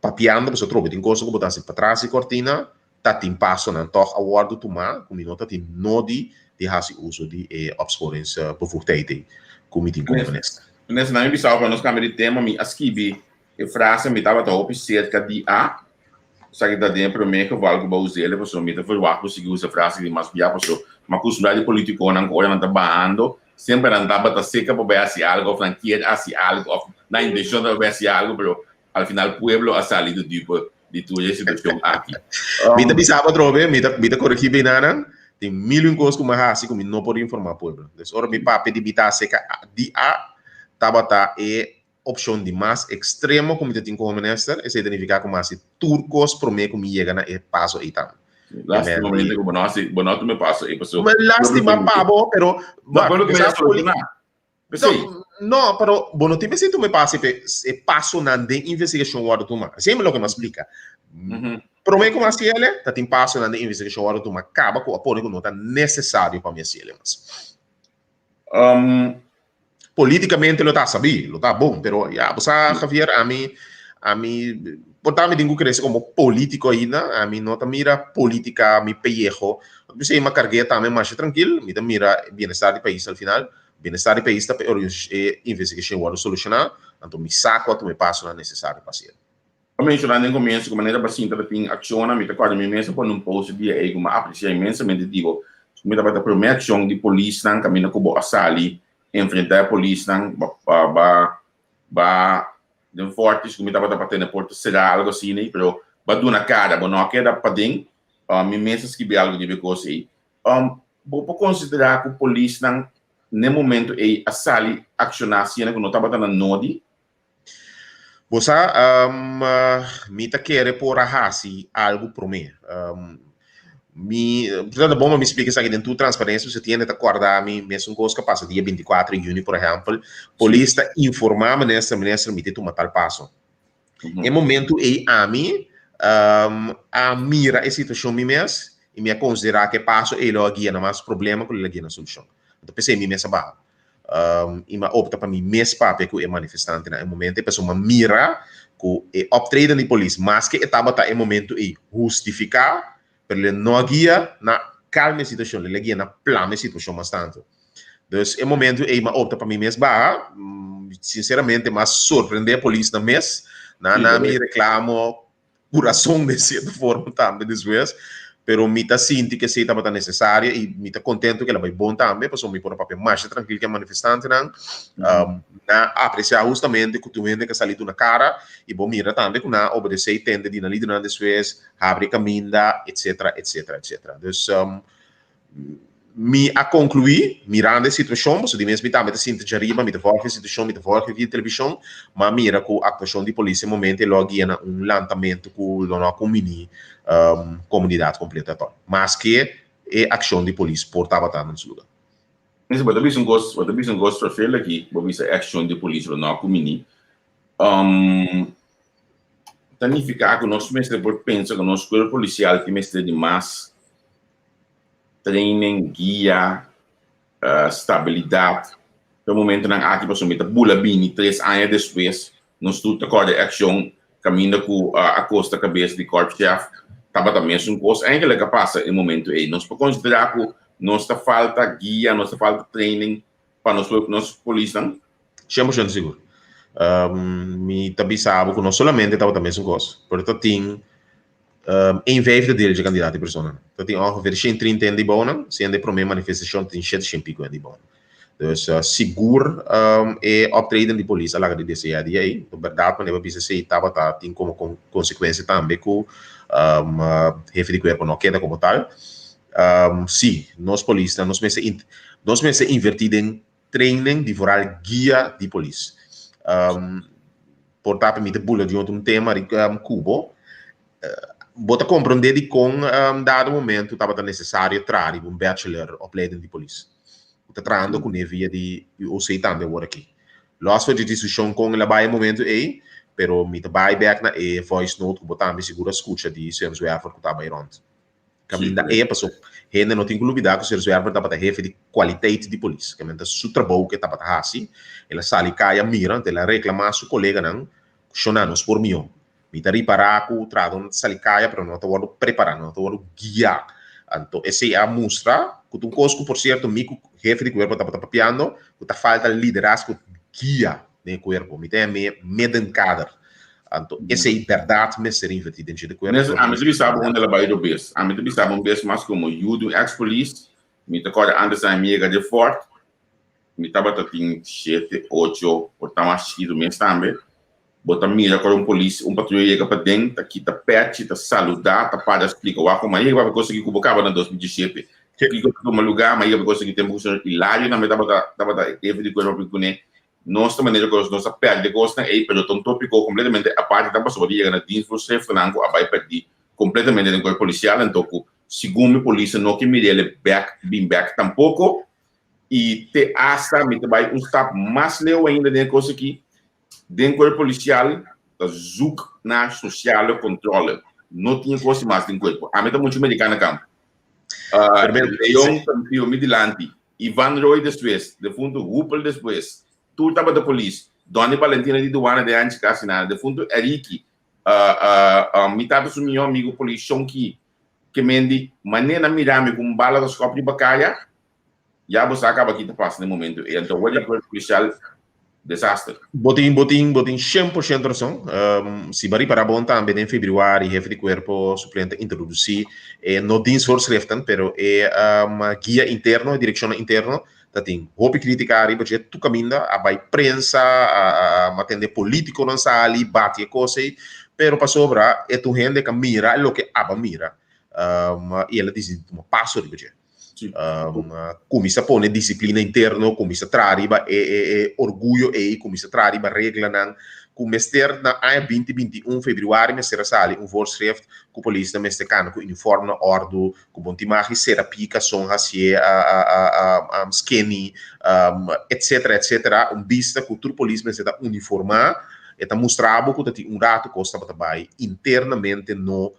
Speaker 3: papiando pasobra trobe tin cosa ku bo ta hasi patras di kortina, ta tin pasonan tòg a wòrdu tumá ku mi no ta tin nodi di hasi uso di e opsporingsbevoegdheid ei ku mi tin komo minister.
Speaker 1: Minister, na mi bisao pa nos kambia di tema, mi a skibi e frase mi tabata hopi serka di a, esaki ta den e promé geval ku bo a us'el, pasobra mi ta verwagt bo sigui usa e frase di mas bia, pasobra mi a kustumbrá di politikonan ku ora nan ta bahando, semper nan tabata serka pa bai hasi algu òf nan kier hasi algu òf nan intenshon ta pa bai hasi algu, pero al final pueblo a sali di dupe di tur e situacion aki.
Speaker 3: Mi ta bisa bo atrobe, mi ta, mi ta corrigi binanan, tin mil y un cos cu mi a haci cu mi no por informa pueblo. Dus ora mi papia di mi ta acerca di a tabata e opcion di mas extremo cu mi ta tin como minister, esey ta nifica cu mi a haci tur cos prome cu mi yega na e paso ey tambe.
Speaker 1: Lastimamente cu bo no haci, bo no a tuma e paso ey pasobra.
Speaker 3: Lastima pa bo, pero,
Speaker 1: No, pueblo ta mira soluciona.
Speaker 3: P'esei. No, pero bo no tin mester tuma e paso pe e pasonan den investigashon wòrdu tuma. Esei mi loke mi a splika. Promé ku mi hasi el, ta tin pasonan den investigashon wòrdu tuma kaba ku a pone ku no ta nesesario pa mi hasi el mas. Politikamente lo ta sabí, lo ta bon, pero ya, bo sa Javier, ami, ami por ta mi tin ku krese komo politiko ainda, ami no ta mira politika mi peyeho. P'esei mi a karg'é tambe masha trankil, mi ta mira bienestar di pais al final. Bienestar di pais ta pa e investigashon wòrdu solushoná, anto mi sa ku a tuma e pasonan nesesario pa hasiel.
Speaker 1: A menshoná den komienso ku manera pa sinta ta tin akshonnan, mi ta kòrda mi mes a pone un post e dia ei ku mi a apresiá inmensamente di bo, ku mi tabata promé akshon di polisnan kaminda ku bo a sali enfrentá e polisnan ba ba ba den Fortis ku mi tabata pa tene porta será algu asina ei pero bo a duna kara bo no a keda paden mi mes a skibi algu riba e kos ei. Bo por konsiderá ku polisnan n'e momento ei a sali akshoná siendo ku no tabata na nodi?
Speaker 3: Bo sa, mi ta kere por a hasi algu promé. Mi, ta bon pa mi splika esaki den tur transparensia, pasobra tin hende ta kòrda mi mesun kos ku a pasa dia bintikuater di yüni, por ehèmpel. Polis ta informá minister, minister mi tin tuma tal paso. E momento ei ami a mira e situacion mi mes y mi a considera cu e paso ei lo a guia na mas problema cu lo a guia na solucion. Anto p'esei mi mes a baha y mi a opta pa mi mes papia cu e manifestantenan e momento ei pasobra mi a mira cu e optreden di polis maske e tabata e momento ei hustifica pero lo no a guia na calma e situacion, lo a guia na plama e situacion mas tanto. Dus e momento ei m'a opta pa mi mes baha, sinceramente m'a sorprende e polisnan mes, nan a mi reclamo cu razon den cierto forma tambe despues, pero mi ta sinti cu esey tabata necesario y mi ta contento cu el a bay bon tambe, pasobra mi por a papia masha trankil cu e manifestantenan, nan a aprecia hustamente cu tur hende cu a sali duna cara y bo mira tambe cu nan a obedece y tende di nan lidernan despues, habri caminda, etcetera, etcetera, etcetera. Dus mi a conclui, mirando e situacion, pasobra di mes mi tambe ta sinti djariba, mi ta volg e situacion, mi ta volg via television, ma a mira cu actuacion di polis e momento e lo a guia na un lantamento cu lo no a cumbini comunidad completo atol, maske e accion di polis por tabata na su lugar.
Speaker 1: Mester, bo ta bisa un cos, bo ta bisa un cos vervelend aki, bo bisa e accion di polis lo no a cumbini. Ta nifica cu nos mester por pensa cu nos cuerpo policial tin mester di mas training, guia, stabilidad pa e momentonan aki pasobra mi ta bula bini tres aña despues nos tur ta corda e accion caminda cu a costa cabes di korpschef tabata mesun cos eigenlijk a pasa e momento ey. Nos por considera cu nos ta falta guia, nos ta falta training pa nos nos polisnan?
Speaker 3: Shen por shento sigur. Mi ta bisa bo cu no solamente tabata mesun cos, pero ta tin Een vijfde deel dje kandidat di personanan. Ta tin ongeveer 130 hende di bounan, siendo e promé manifestashon ta tin 700 piko hende di bounan. Dus sigur e optreden di polis a laga di deseá di ei. Ta bèrdat manera bo bisa esei tabata tin komo konsekuensia tambe ku hefe di kuerpo no a keda komo tal. Sí, nos polisnan nos mester. Nos mester invertí den training di vooral guia di polis. Por ta mi ta bula di otro un tema ku bo. Bo ta komprondé dikon dado momento tabata nesesario traha riba un bachelor opleiding di polis. Ku ta trahando kuné via di UOC tambe awor aki. Los for di diskushon kon el a bai e momento ei, pero mi ta bai bek na e voice note ku bo tambe sigur a skucha di Señor Zwerver ku ta bai rònt. Kaminda e paso hende no tin ku lubidá ku Señor Zwerver tabata hefe di kwaliteit di polis. Kaminda su trabou ku e tabata hasi, el a sali kaya mira, anto el a reklamá su koleganan ku shona nos por mihó. Mi ta ripará ku trahadónan ta sali kaya pero no ta wòrdu prepará, no ta wòrdu guiá. Anto esei a mustra ku ta un kos ku por sierto mi ku hefe di kuerpo tabata papiando ku ta falta liderazgo guia den e kuerpo. Mi ta yam'é middenkader. Anto esei bèrdat mester invertí den dje di kuerpo.
Speaker 1: Nes, ami ta bisa bo unda el a bai robes. Ami ta bisa bo un bes mas komo yu di un eks polis, mi ta kòrda antes ami yega dje fòrt, mi tabata tin shete, ocho, por ta mas chikitu mes tambe. Bo ta mira kor un polis, un patruya yega paden, ta kita pèchi, ta saludá, ta para splika wak ku m'a yega papia kos aki ku bo kaba na 2017. Kiko ta tuma lugá, m'a yega papia kos aki tempu ku señor Ilario tambe tabata tabata hefe di kuerpo papia kuné. Nos ta manera ku nos a pèrdè kosnan ei, pero ta un tópiko kompletamente aparte ta pasobra bo ta yega na dienstvoorschriftennan ku a bai pèrdí kompletamente den kuerpo polisial, anto ku segun mi polisnan no ke mir'el bèk bin bèk tampoko. I te asta mi ta bai un stap mas leu ainda den e kos aki, den kuerpo polisial ta zoek naar sociale controle. No tin e kos mas den kuerpo. Ami ta muchu medika na kampo. Leon ta pio mi dilanti, Ivan Roy despues, defuntu Hupel despues, tur tabata polis, Donny Balentina di Duana den anchi kasi nada, defuntu Eriki, mi tata su mihó amigu polis Shonki Kemendi, manera nan mira mi ku un bala ta skòp riba kaya, Ya bo sa caba ki ta pasa den momento ey. Anto word di cuerpo policial, desaster.
Speaker 3: Bo tin, bo tin, bo tin 100% rason. Um, si bo a ripara bon tambe den februari hefe di cuerpo suplente a introduci e no dienstvoorschriften, pero e um, guia interno, e direccionnan interno, ta tin hopi critica ariba dje tur caminda, a bay prensa, a, a, a tende politiconan sali, bati e cos ey, pero pasobra e tur hende ka mira loke aba mira, um, y el a dicidi tuma paso riba dje. Um, kuminsá pone disiplina interno, kuminsá traha riba e, e, e orguyo ei, kuminsá traha riba reglanan ku mester na aña 2021 februari mester a sali un voorschrift ku polisnan mester kana ku uniform na òrdu, ku bon tin mag di sera pika, son hasié a, a, a, a, um, skinny, um, etcetera, etcetera. Un bista ku tur polis mester ta uniformá, e ta mustra bo ku ta tin un ratu kos tabata bai internamente no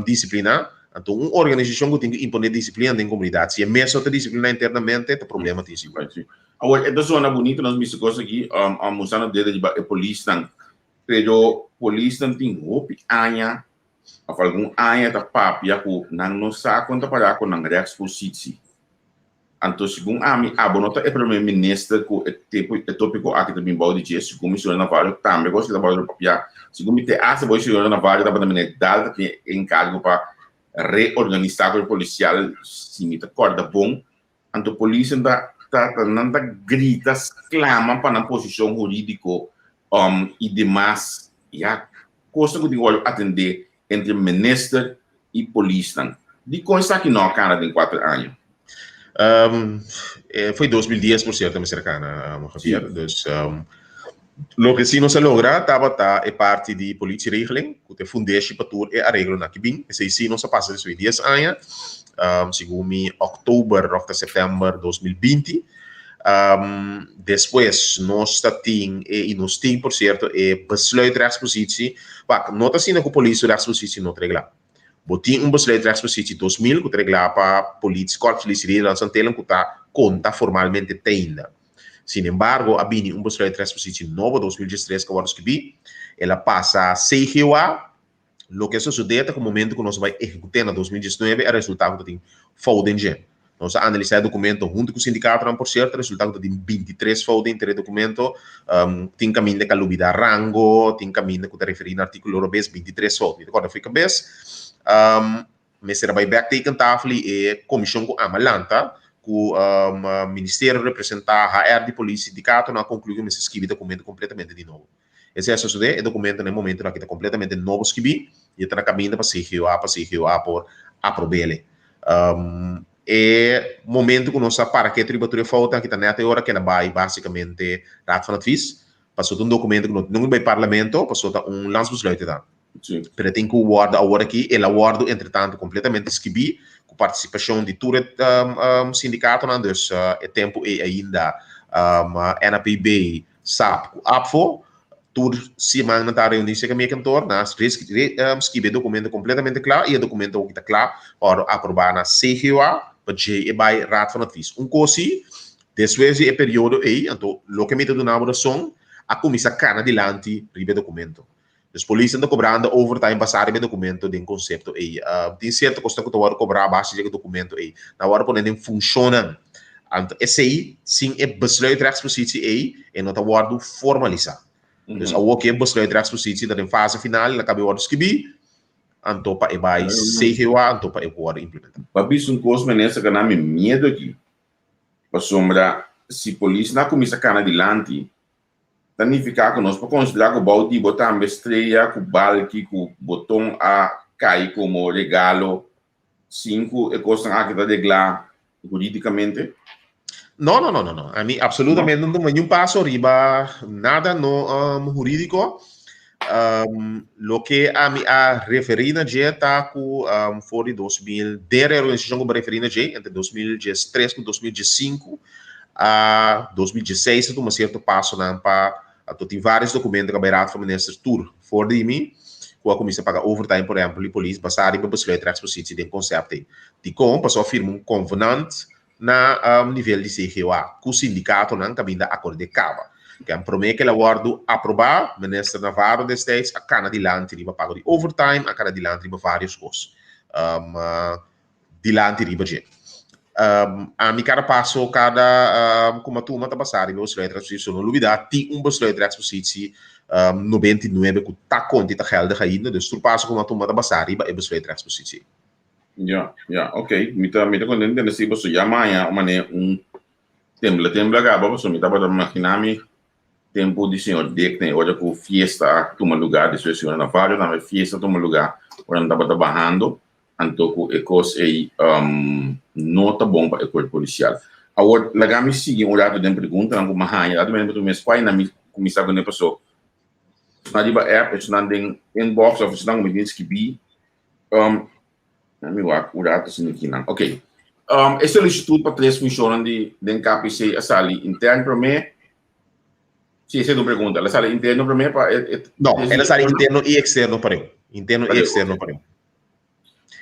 Speaker 3: disipliná. Anto un organisashon ku tin ku imponé disiplina den komunidat, si e mes no ta disipliná internamente, ta problema tin sigur.
Speaker 1: Sí. Awor, e ta zona bunito nos mester kos aki, mustra nos dede riba e polisnan, pero polisnan tin hopi aña of algun aña ta papia ku nan no sa kon ta para ku nan rechtspositie. Anto segun ami, abo no ta e prome minister ku e tipo e topiko aki ta bin bou di dje, segun mi señora Navarro tambe kos ki ta bou di papia, segun mi te hasta bo señora Navarro tabata meneer Daal ta tin e enkargo pa reorganisa kuerpo polisial si mi ta korda bon, anto polisnan ta ta nan ta grita sklama pa nan posishon huridiko i demas ya kosnan ku tin ku wòrdu atendé entre minister i polisnan. Dikon esaki no a kana den kuater aña?
Speaker 3: Um, eh, foi 2010, por cierto, mester kana, um, Javier. Sí. Dus, um, loke si nos a logra tabata e parti di politieregeling, ku te fundeshi pa tur e areglo na kibin. Esei si nos a pasa despues di 10 aña, um, segun mi oktober of ta september 2020. Um, despues nos ta tin e, i nos tin, por cierto, e besluit rechtspositie. Wak, no ta asina ku polis su rechtspositie no ta reglá. Bo tin un besluit rechtspositie 2000 ku ta reglá pa politie, Korps Politie Nederlandse Antillen ku ta konta formalmente te ainda. Sin embargo, a bini un besluit rechtspositie nobo 2013 ku a wòrdu skibí. El a pasa CGOA. Loke a sosodé ta ku momento ku nos a bai ehekut'é na 2019 a resultá ku ta tin fout den dje. Nos a analisá e dokumento huntu ku sindikatonan, por sierto, a resultá ku ta tin 23 fout den e dokumento. Tin kaminda ku a lubidá rango, tin kaminda ku ta referí na artíkulo robes, 23 fout. Mi ta kòrda fo'i kabes. Mester a bai bèk tekentafel i e komishon ku ama lanta ku ministerio representá, HR di polis, sindikatonan a konkluí ku mester skibi dokumento kompletamente di nobo. Esei a sosodé, e dokumento na e momentunan aki ta kompletamente nobo skibí i e ta na kaminda pa CGOA pa CGOA por aprob'el. E momento ku nos a para ketu riba tur e foutnan aki ta nèt e ora ku el a bai básikamente Raad van Advies, pasobra ta un dokumento ku no tin nunka bai Parlamento, pasobra ta un landsbesluit e ta. Pero e tin ku wòrdu awor aki, el a wòrdu entretantu kompletamente skibí ku partisipashon di tur e sindikatonan, dus e tempu ei ainda NAPB, sap ku APFO, tur siman nan ta reuní serka mi e kantor, nan a skibi e dokumento kompletamente kla i e dokumento awor ta kla pa wòrdu aprobá na CGOA pa djei e bai Raad van Advies. Un kos si, despues di e periodo ei, anto loke mi ta duna bo rason, a kuminsá kana dilanti riba e dokumento. Dus polisnan ta kobrando overtime basá riba e dokumento den konsepto ei. Tin sierto kosnan ku ta wòrdu kobrá a base di e dokumento ei. Nan wòrdu pone den funshonnan. Anto esei, sin e besluitrechtspositie ei, e no ta wòrdu formalisá. Dus awor ku e besluitrechtspositie ta den fase final, el a kaba di wòrdu skibí, anto pa e bai CGOA, anto pa e wòrdu implementá.
Speaker 1: Pa bisa un kos, minister, ka na mi miedu aki. Pasobra si polisnan a kuminsá kana dilanti, ta nifiká ku nos por konsiderá ku bou di bo tambe strea ku balki ku boton a kai komo regalo sin ku e kosnan aki ta reglá hurídikamente?
Speaker 3: No, no, no, no, no. Ami absolutamente no tuma niun paso riba nada no hurídiko. Loke ami a referí na dje ta ku for di 2000, den reorganisashon ku bo a referí na dje, entre 2013 ku 2015, A 2016 a tuma sierto pasonan pa a tin varios documento cu a bay Raad van Ministers tur for di mi cu a cuminsa paga overtime por ehempel di polis basa riba besluit rechtspositie den concept ey. Dicon? Pasobra a firma un convenant na nivel di CGOA cu sindicatonan caminda acorde caba. Ken prome cu el a wordo aproba, Minister Navarro destijds a cana dilanti riba pago di overtime, a cana dilanti riba varios cos. Dilanti riba dje. Ami kada paso, kada ku mi a tuma ta basá riba besluitrechtspositie. So no lubidá tin un besluitrechtspositie 99 ku ta konta i ta geldig ainda. Dus tur paso ku mi a tuma ta basá riba e
Speaker 1: besluitrechtspositie. Ya, ya, ok. Mi ta mi ta kontento tende si boso ya maña un manera un tembla tembla kaba pasobra mi tabata imaginá mi tempu di señor Dick na e ora ku fiesta a tuma lugá despues señor Navarro tambe fiesta a tuma lugá ora nan tabata bahando. Anto ku e kos ei no ta bon pa e kuerpo polisial. Awor, laga mi sigui un ratu den preguntanan ku mi a haña. Ratu mi a mes kua na mi kuminsá kuné paso esnan riba app, esnan den inbox òf esnan ku mi tin skibí. Mi wak un ratu asina kinan. Oke. E solisitut pa tres funshonnan di den KPC a sali intern promé. Sí, esei ta un pregunta. El a sali interno promé pa e
Speaker 3: No, el a sali interno i eksterno pareu. Interno i eksterno pareu.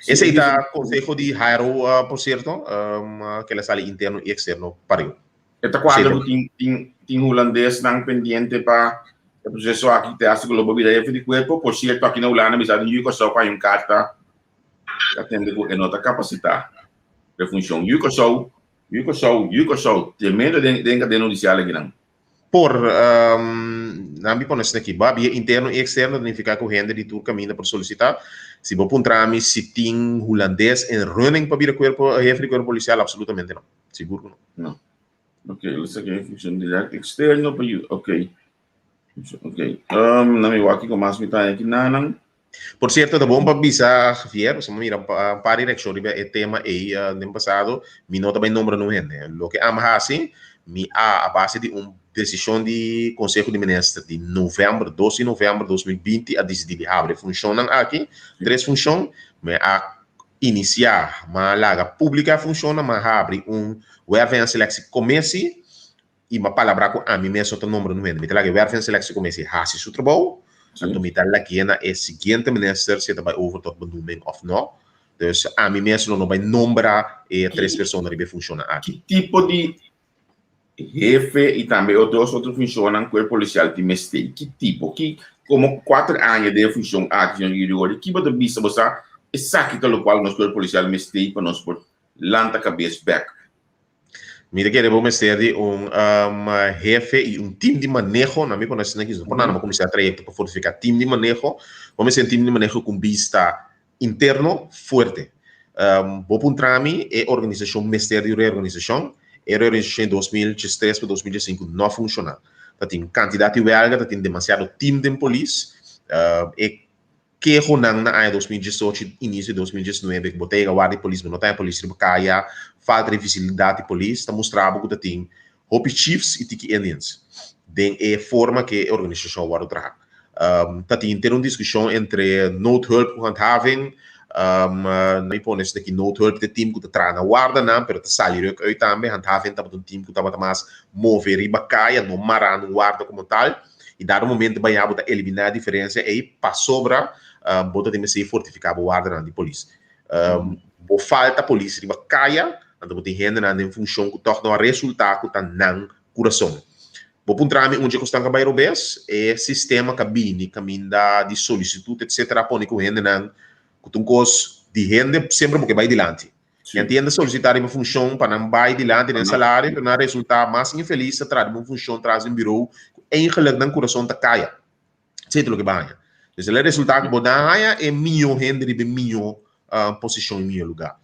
Speaker 3: Esei ta conseho di Jairo, uh, por cierto, um, que la sali interno y externo pareu.
Speaker 1: E ta cuadra ku tin, tin, tin hulandesnan pendiente pa e proceso aki te hasta ku lo bo bira jefe di cuerpo. Por cierto, aki na Hulanda mi sa den Yu Kòrsou ku hay un karta ta tende ku e no ta kapasitá pa e funshon. Yu Kòrsou, Yu Kòrsou, Yu Kòrsou, tremendo den den kadena hudisial akinan.
Speaker 3: Por nan mi pone esaki aki, ba bia interno i eksterno ta nifiká ku hende di tur kaminda por solisitá. Si bo puntra mi si tin hulandes en running pa bira kuerpo hefe di kuerpo polisial, absolutamente no. Sigur ku no.
Speaker 1: No. Ok, lo esaki e funshon dirèkt eksterno pa yuda. Ok. Ok. Nan mi wak kiko mas mi ta haña aki nanan.
Speaker 3: Por cierto, ta bon pa bisa Javier, pasobra mi mira un par di reaccion riba e tema ei den pasado, mi no ta bay nombra nun hende. Loke ami haci, mi a, a base di un decision di Conseho di Minister di november, dos di november 2020, a dicidi di habri e funcionnan aki, tres funcion, mi a inicia, mi a laga publica e funcionnan, mi a habri un werving en selectie commissie, I m'a palabrá ku ami mes no ta nombra un hende. Mi ta laga e werf en selectie commissie hasi su trabou, anto mi ta lagu'é na e siguiente minister si e ta bai over tot benoeming of no. Dus ami mes lo no bai nombra e tres persona riba e funshonnan aki.
Speaker 1: Ki tipo di hefe i tambe e dos otro funshonnan ku e polisial tin mester? Ki tipo? Ki komo kuater aña den e funshon aki, señor Girigorie, ki bo ta bisa bo sa esaki ta lokual nos kuerpo polisial mester pa nos por lanta kabes bèk?
Speaker 3: Mi ta kere bo mester di un hefe i un team di maneho. Na mi por asina kis no por nada, bo kuminsá trayekto pa fortifiká team di maneho. Bo mester un team di maneho ku un bista interno fuerte. Bo puntra mi, e organisashon mester di un reorganisashon. E reorganisashon di 2013 pa 2015 no a funshoná. Ta tin kantidat di wèlga, ta tin demasiado team den polis. E. Kehonan na aña 2018 inisio di 2019 ku bo ta yega warda di polis bo no ta haña polis riba kaya, falta di visibilidat di polis ta mustra bo ku ta tin hopi chiefs i tiki Indians den e forma ku e organisashon a wòrdu traha. Ta tin henter un diskushon entre noodhulp ku handhaving. Mi pone esaki aki noodhulp ta e team ku ta traha na wardanan pero ta sali ruk uit tambe. Handhaving tabata un team ku tabata mas move riba kaya, no mará na un warda komo tal. I dado momento bañá bo ta eliminá e diferensia ei pasobra bo ta tin mester fortifiká bo wardanan di polis. Bo falta polis riba kaya, anto bo tin hendenan den funshon ku tòg no a resultá ku ta nan kurason. Bo puntra mi un dje kosnan ka bai robes, e sistema ka bini kaminda di solisitut etsetera a pone ku hendenan ku ta un kos di hende semper bo ke bai dilanti. Nan tin hende solisitá riba funshon pa nan bai dilanti den salario pero nan a resultá mas infelis ta traha riba un funshon tras di un birou ku eigenlik nan kurason ta kaya. Esei ta loke bo a haña. Entonces el a resultá ku bo no a haña e mihó hende riba e mihó posishon i mihó lugá.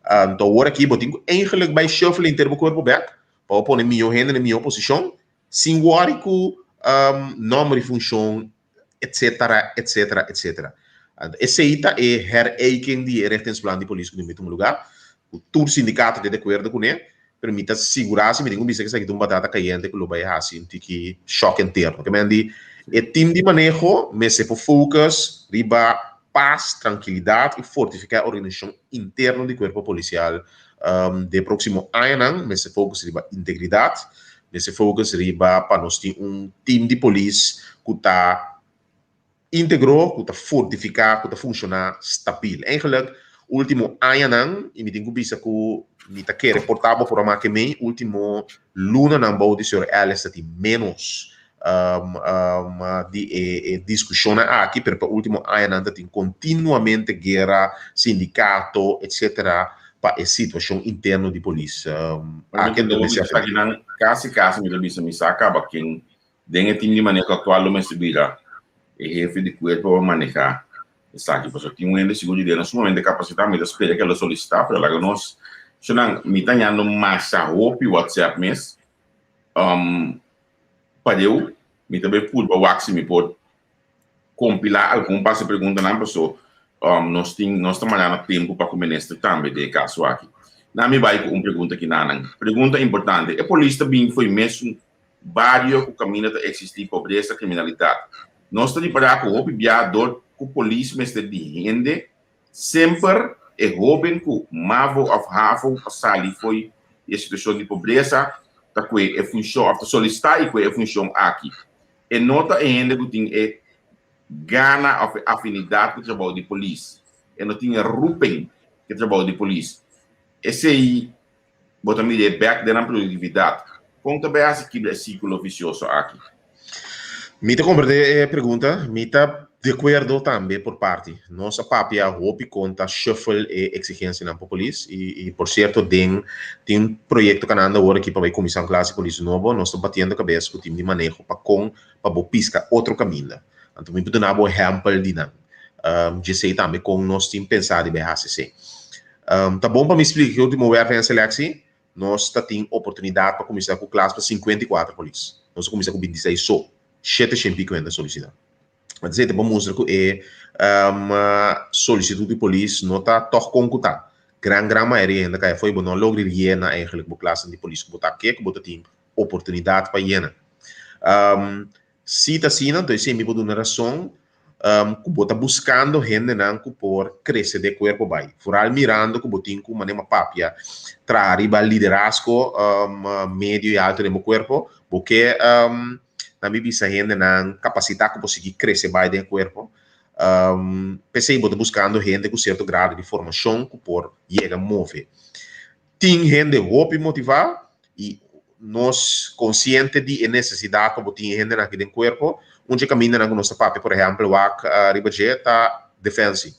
Speaker 3: Anto awor aki bo tin ku eigenlik bai shuffle henter bo kuerpo bèk pa bo pone mihó hende na e mihó posishon sin wòri ku nòmber di funshon etsetera etsetera etsetera. Anto esei ta e herijking di e richtingsplan di polis ku tin tuma lugá ku tur sindikato ta di akuerdo kuné. Pero mi ta sigurá si mi tin ku bisa ku esaki ta un batata kayente ku lo bai hasi un tiki shòk interno. Ke men di e tim di maneho mester por focus riba pas, trankilidat i fortifiká e organisashon interno di kuerpo polisial den próksimo añanan. Mester focus riba integridat, mester focus riba pa nos tin un tim di polis ku ta Integro ku ta fortifiká ku ta funshoná stabil. Eigenlijk último añanan i mi tin ku bisa ku mi ta kere por ta bo por a make mei último lunanan bou di señor Ellis ta tin ménos di e diskushonnan aki pero pa último añanan ta tin kontinuamente guera, sindikato etcetera pa e situashon interno di polis.
Speaker 1: Aki mi ta bisa esakinan kasi kasi mi ta bisa mi sa kaba ken Den e tim di maneho aktual lo mester bira e hefe di kuerpo pa maneha esaki pasobra tin un hende sigur di den sumamente kapasitá. Mi ta spera ku e lo solisitá pero laga nos shonnan mi ta hañando masha hopi whatsapp mes pareu mi ta bay purba wak si mi por kompilá algun pas e preguntanan paso nos tin nos ta manda na tempu pa ku minister tambe den e kaso aki. Na mi bai ku un pregunta kinanan. Pregunta importante, e polis ta bin fo'i mesun Bario ku kaminda ta eksistí pobresa, kriminalidat. Nos ta ripará ku hopi bia dor ku polis mester di hende, semper e hóben ku mavo òf havo pa sali fo'i di e situashon di pobresa ta kue e funshon òf ta solisitá i kue e funshon aki. E no ta e hende ku tin e gana òf e afinidat ku trabou di polis. E no tin e roeping ku e trabou di polis. Esei Bo ta mira e bek den nan produktividat. Kon ta bai hasi kibra e sikulo visioso aki?
Speaker 3: Mi ta komprendé e pregunta. Mi ta di akuerdo tambe por parti. Nos a papia hopi kon ta shuffle e eksigensianan pa polis i i por sierto den tin un proyekto kanando awor aki pa bai kuminsá un klas di polis nobo. Nos ta batiendo kabes ku tim di maneho pa kon pa bo piska otro kaminda. Anto mi por duna bo ehèmpel di nan. Djesei tambe kon nos tin pensá di bai hasi esei. Ta bon pa mi splika ki ultimo werf en seleksie nos ta tin oportunidat pa kuminsá ku klas pa 54 polis. Nos a kuminsá ku 26 so. Shete shen piko hende a solisitá. Esei ta pa mustra ku e solisitut di polis no ta tòg kon ku ta. Gran gran mayoria hende kai afó i bo no a logra yena eigenlijk bo klasnan di polis ku bo ta ke ku bo ta tin oportunidat pa yena. Si ta asina, anto esei mi por duna rason ku bo ta buskando hendenan ku por krese den kuerpo bai. Foral mirando ku bo tin ku manera papia traha riba liderazgo medio i alto den bo kuerpo, bo ke nan mi bisa hendenan kapasitá ku por sigui krese bai den e kuerpo. P'esei bo ta buskando hende ku sierto grado di formashon ku por yega move. Tin hende hopi motivá i nos konsiente di e nesesidat pa bo tin e hendenan aki den kuerpo. Un dje kamindanan ku nos ta papia, por ehèmpel, wak riba dje ta Defensie,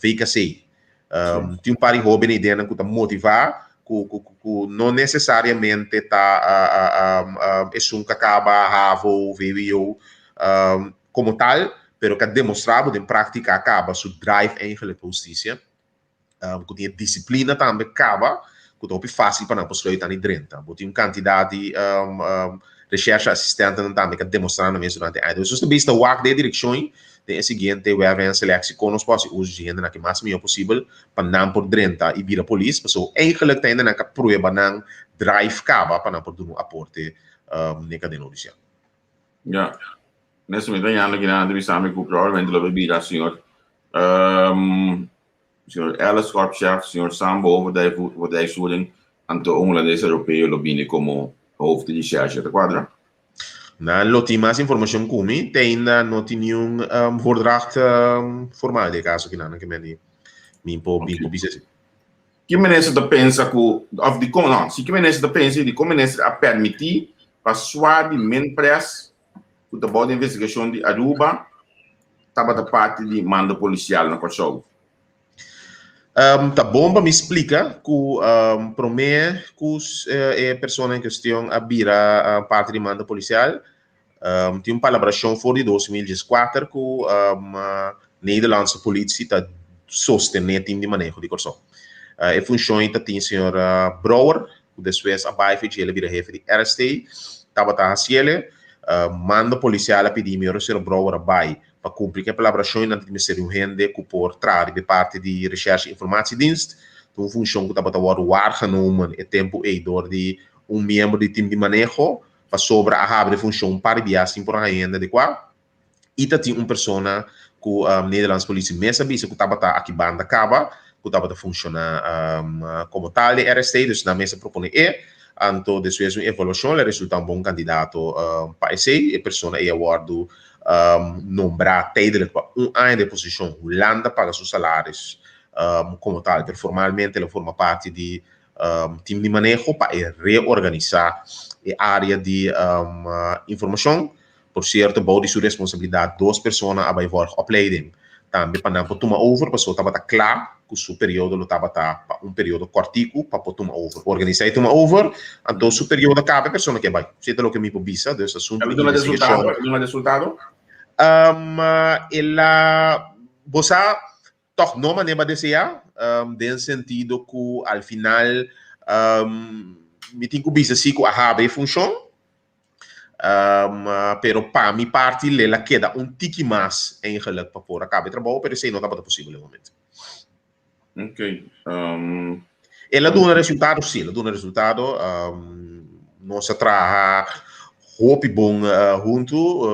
Speaker 3: VKC. Tin un par di hóben ideanan ku ta motivá ku ku no nesesariamente ta esun ku a kaba havo, vwo komo tal, pero ku a demostrá bo den práktika a kaba su drive eigenlijk pa hustisia. Ku tin e disiplina tambe kaba ku ta hopi fásil pa nan por sluit aan di drenta. Bo tin un kantidat di Recherche assistentenan tambe ku a demostrá nan mes durante aña. Dus nos ta bista wak den e direkshon den e siguiente werving en selectie kon nos por hasi uso di hendenan ki mas mihó posibel pa nan por drenta i bira polis, pasobra eigenlijk ta hendenan ku a prueba nan drive kaba pa nan por duna un aporte den e kadena hudisial.
Speaker 1: Ya. Nes mi ta yanda kinan ta bisa mi ku probablemente lo bai bira señor Señor Ellis korpschef, señor Sambo hoofd di uitvoering, anto un hulandes europeo lo bini komo hoofd di recherche. Ta kuadra?
Speaker 3: Nan lo tin mas informashon ku mi, te ainda no tin niun voordracht formal di e kaso kinan nan ke men di mi por mi por bisa esei.
Speaker 1: Ki minister ta pensa ku òf dikon no, si ki minister ta pensa i dikon minister a permití pa swa di Minpres ku ta bou di investigashon di Aruba tabata parti di mando polisial na Kòrsou?
Speaker 3: Ta bon pa mi splika ku promé ku e persona en kestion a bira parti di mando polisial, tin un palabrashon for di 2014 ku Nederlandse politie ta sostené tim di maneho di Kòrsou. E funshon ei ta tin señor Brouwer, ku despues a bai f'e djele bira hefe di RST, tabata hasiele. Mando polisial a pidi mi ora señor Brouwer a bai pa kumpli ku e palabrashon i nan ta mester di un hende ku por traha riba e parti di Recherche Informatiedienst. Ta un funshon ku tabata wòrdu waargenomen e tempu ei dor di un miembro di tim di maneho pasobra a habri e funshon un par di biaha sin por haña hende adekuá. I ta tin un persona ku Nederlandse politie mes a bisa ku tabata aki banda kaba, ku tabata funshoná komo tal den RST, dus nan mes a proponé e. Anto despues di un evaluashon el a resultá un bon kandidato pa esei. E persona ei a wòrdu nombrá tijdelijk pa un aña den posishon. Hulanda paga su salaris komo tal, pero formalmente el a forma parti di tim di maneho pa e reorganisá e área di informashon. Por cierto, bou di su responsabilidad dos persona a bay volg opleiding tambe pa nan por tuma over pasobra tabata cla cu su periodo lo tabata pa un periodo cortico pa por tuma over. Organisa y tuma over, anto su periodo a caba e persona ke bay. Esey ta loke mi por bisa, dus asunto
Speaker 1: di investigacion. El a duna resultado? El a duna resultado?
Speaker 3: El a, bo sa, Tòg no manera bo a deseá, den sentido ku al final mi tin ku bisa si ku a habri e funshon, pero pa mi parti lel a keda un tiki mas eigenlijk pa por a kaba e trabou, pero esei no tabata posibel e momento.
Speaker 1: Ok.
Speaker 3: El a duna resultado? Sí, el a duna resultado. Nos a traha hopi bon huntu,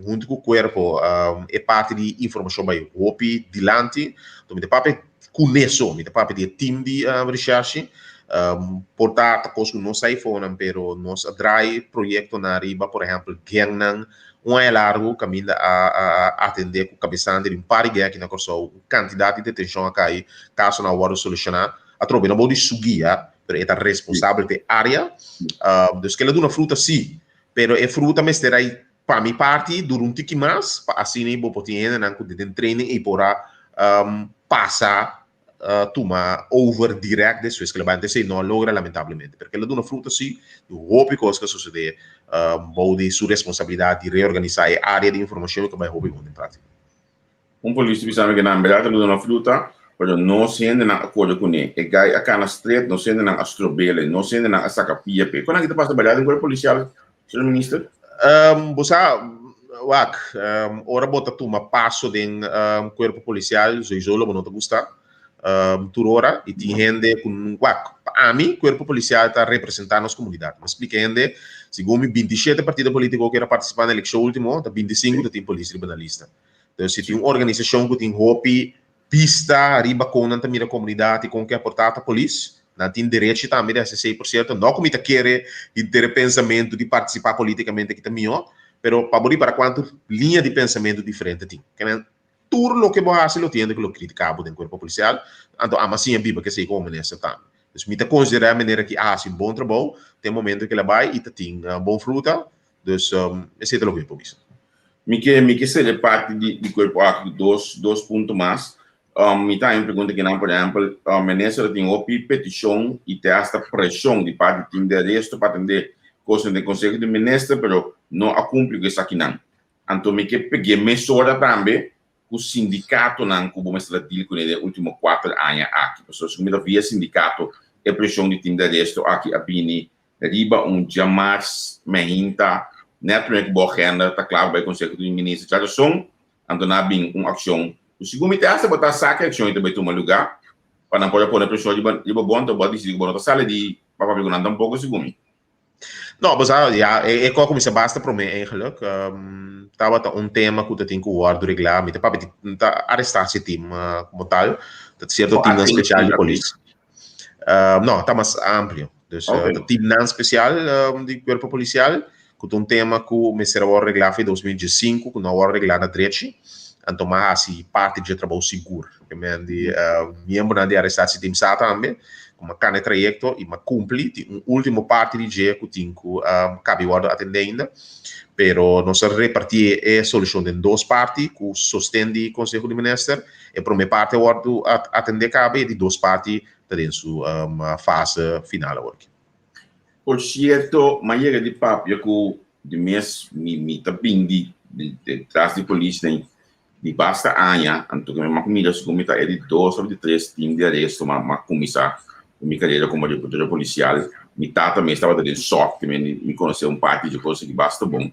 Speaker 3: huntu ku kuerpo. E parti di informashon bai hopi dilanti. Enton mi ta papia kuné so, mi ta papia di e tim di reshershi. Por ta ta kos ku no sa eifonan, pero nos a drai proyektonan riba, por ehèmpel, gèngnan un aña largu kaminda a atendé ku kabesante di un par di gèng aki na Kòrsou. Un kantidat di detenshon a kai, kasonan a wòrdu solushoná. Atrobe no bou di su guia, pero e ta responsabel pa e área. Dus kel a duna fruta sí, pero e fruta mester a pa mi parti dura un tiki mas pa asina bo por tin hendenan ku den training ei por a pasa tuma over direct despues ku el a bai. Antes no a logra lamentablemente, pero kel a duna fruta sí, hopi kos ku a sosodé bou di su responsabilidat di reorganisá e área di informashon ku a bai hopi bon den práktika.
Speaker 1: Un polis ta bisa mi ku nan berdad ta duna fruta, pero nos hendenan a kore kuné. E gai a kana stret, nos hendenan a strobele, nos hendenan a saka pia p'e. Kon aki ta pasa berdad den kuerpo polisial, señor minister?
Speaker 3: Bo sa, wak, ora bo ta tuma paso den kuerpo polisial, soiso lo bo no ta gusta tur ora i tin hende ku wak, pa ami kuerpo polisial ta representá nos komunidat. Mi a splika hende, segun mi 27 partido polítiko ku a partisipá na elekshon último, ta 25 ta tin polis riba nan lista. Entonces, si tin un organisashon ku tin hopi bista riba kon nan ta mira komunidat i kon ke aportá ta polis, nan tin derechi tambe di hasi esei. Por sierto, no ku mi ta kere henter e pensamentu di partisipá polítikamente ki ta mihó, pero pa bo ripará kuantu liña di pensamentu diferente tin. Ke men, tur loke bo hasi lo tin hende ku lo kritiká bo den kuerpo polisial, anto ama siña biba ku esei komo minister tambe. Dus mi ta konsiderá e manera ki a hasi un bon trabou te momento ku el a bai i ta tin bon fruta. Dus esei ta loke mi por bisa.
Speaker 1: Mi ke mi ke sede parti di di kuerpo aki ku dos dos punto mas. Mi ta haña un pregunta kinan, por ehèmpel, minister a tin hopi petishon i te hasta preshon di parti di tim di aresto pa atendé kosnan den konseho di minister, pero no a kumpli ku esakinan. Anto mi ke peg'é mesora tambe ku sindikatonan ku bo mester a deal kuné den e último kuater aña aki. Pasobra segun mi ta via sindikato e preshon di tim di aresto aki a bini. Riba un djamars meinta, nèt promé ku bo agenda ta kla pa bai Konseho di Minister djarason, anto nan a bin un akshon ku segun mi te hasta bo ta sa ki akshon ei ta bai tuma lugá pa nan por a pone preshon riba riba bo, anto bo a disidí ku bo no ta sali di pa papia ku nan tampoko segun mi.
Speaker 3: No, bo sa, ya, e e kos kuminsá basta promé eigenlijk. Tabata un tema ku ta tin ku wòrdu reglá. Mi ta papia di, mi ta arestá si tim komo tal. Ta sierto
Speaker 1: Oh,
Speaker 3: timnan
Speaker 1: atentie
Speaker 3: spesial di
Speaker 1: dat
Speaker 3: polis.
Speaker 1: is.
Speaker 3: No, ta mas amplio. Dus
Speaker 1: Oké.
Speaker 3: ta timnan spesial di kuerpo polisial ku ta un tema ku mester a wòrdu reglá for 2015 ku no a wòrdu reglá na drechi. Anto mi a hasi parti dje trabou sigur. Ke men di miembronan di arestatie team sa tambe ku mi a kana e trayekto i mi a kumpli. Tin un último parti di dje ku tin ku kabi wòrdu atendé ainda. Pero nos a repartí e solushon den dos parti ku sosten di Konseho di Minister. E promé parti a wòrdu atendé kaba i e di dos parti ta den su fase final awor aki.
Speaker 1: Por cierto, m'a yega di papia cu di mes mi mi ta bin di di tras di polis den di basta aña, anto cu mi m'a cuminsa segun mi ta e di dos of di tres team di aresto m'a m'a cuminsa cu mi carera como reportero policial. Mi tata mes tabata den SOC, mi conoce un parti dje cos aki basta bon.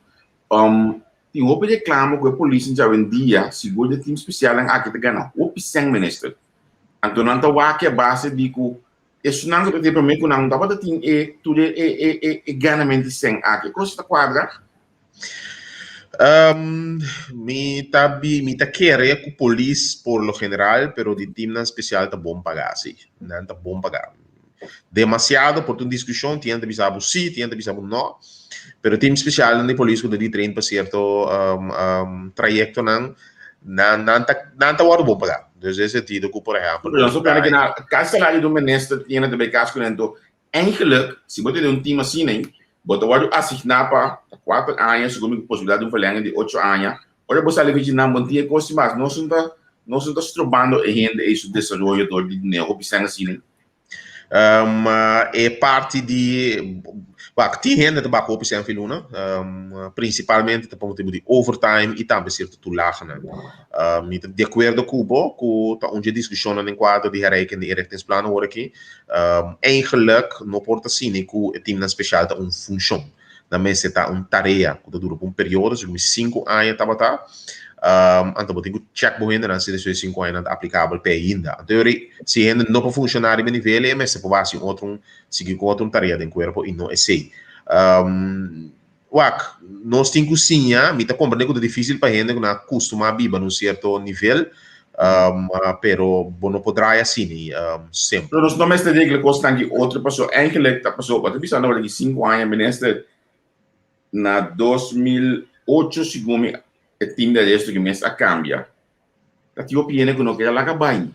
Speaker 1: Tin hopi reclamo cu e polis djawendia, sigur di e team specialnan aki ta gana hopi cen minister. Anto nan ta wak a base di cu esunnan cu ta tin prome cu nan no tabata tin e tur e e e e ganament di cen aki. E cos ta cuadra?
Speaker 3: Mi ta bi mi ta kere cu polis por lo general pero di teamnan special ta bon paga si. Nan ta bon paga. Demasiado por ta un discusion, tin hende ta bisa bo si, tin hende ta bisa bo no, pero team specialnan di polis cu ta di train pa cierto trayectonan, nan nan ta nan ta wordo bon paga. Dus den sentido cu por ehempel
Speaker 1: Pero nos ta plana kina casi salario di un minister tin hende ta bay cas cu nan, enton eigenlijk si bo tene un team asina bo ta wordo asigna pa cuater aña segun mi cu posibilidad di un verlenging di ocho aña, ora bo sali vici nan bo no tin e cos mas, nos no ta nos no ta strobando e hende ey su desaroyo door di dinero hopi sèn asina.
Speaker 3: E parti di wak tin hende ta bak hopi sèn fi luna, prinsipalmente ta pa motibu di overtime i tambe sierto tulagenan. Mi ta di akuerdo ku bo ku ta un dje diskushonnan den kuadro di herrijken di inrichtingsplan awor aki. Eigenlik no por ta asina ku e timnan spesial ta un funshon. Nan mester ta un tarea ku ta dura pa un periodo, segun mi sinku aña tabata. Anto bo tin ku chèk bo hendenan si despues di sinku aña nan ta aplikabel p'e ainda. Anto yori si hende no por funshoná riba e nivel ei, e mester por hasi un otro un sigui ku otro un tarea den kuerpo i no esei. Wak, nos tin ku siña, mi ta komprendé ku ta difísil pa hende ku nan a kustumá biba na un sierto nivel, pero bo no por draai asina semper.
Speaker 1: Pero nos no mester regla kosnan ki otro paso eigenlijk ta paso bo ta bisa ora di sinku aña minister na 2008 segun mi e team di aresto ki mes a kambia ta tin hopi hende ku no kere laga bai.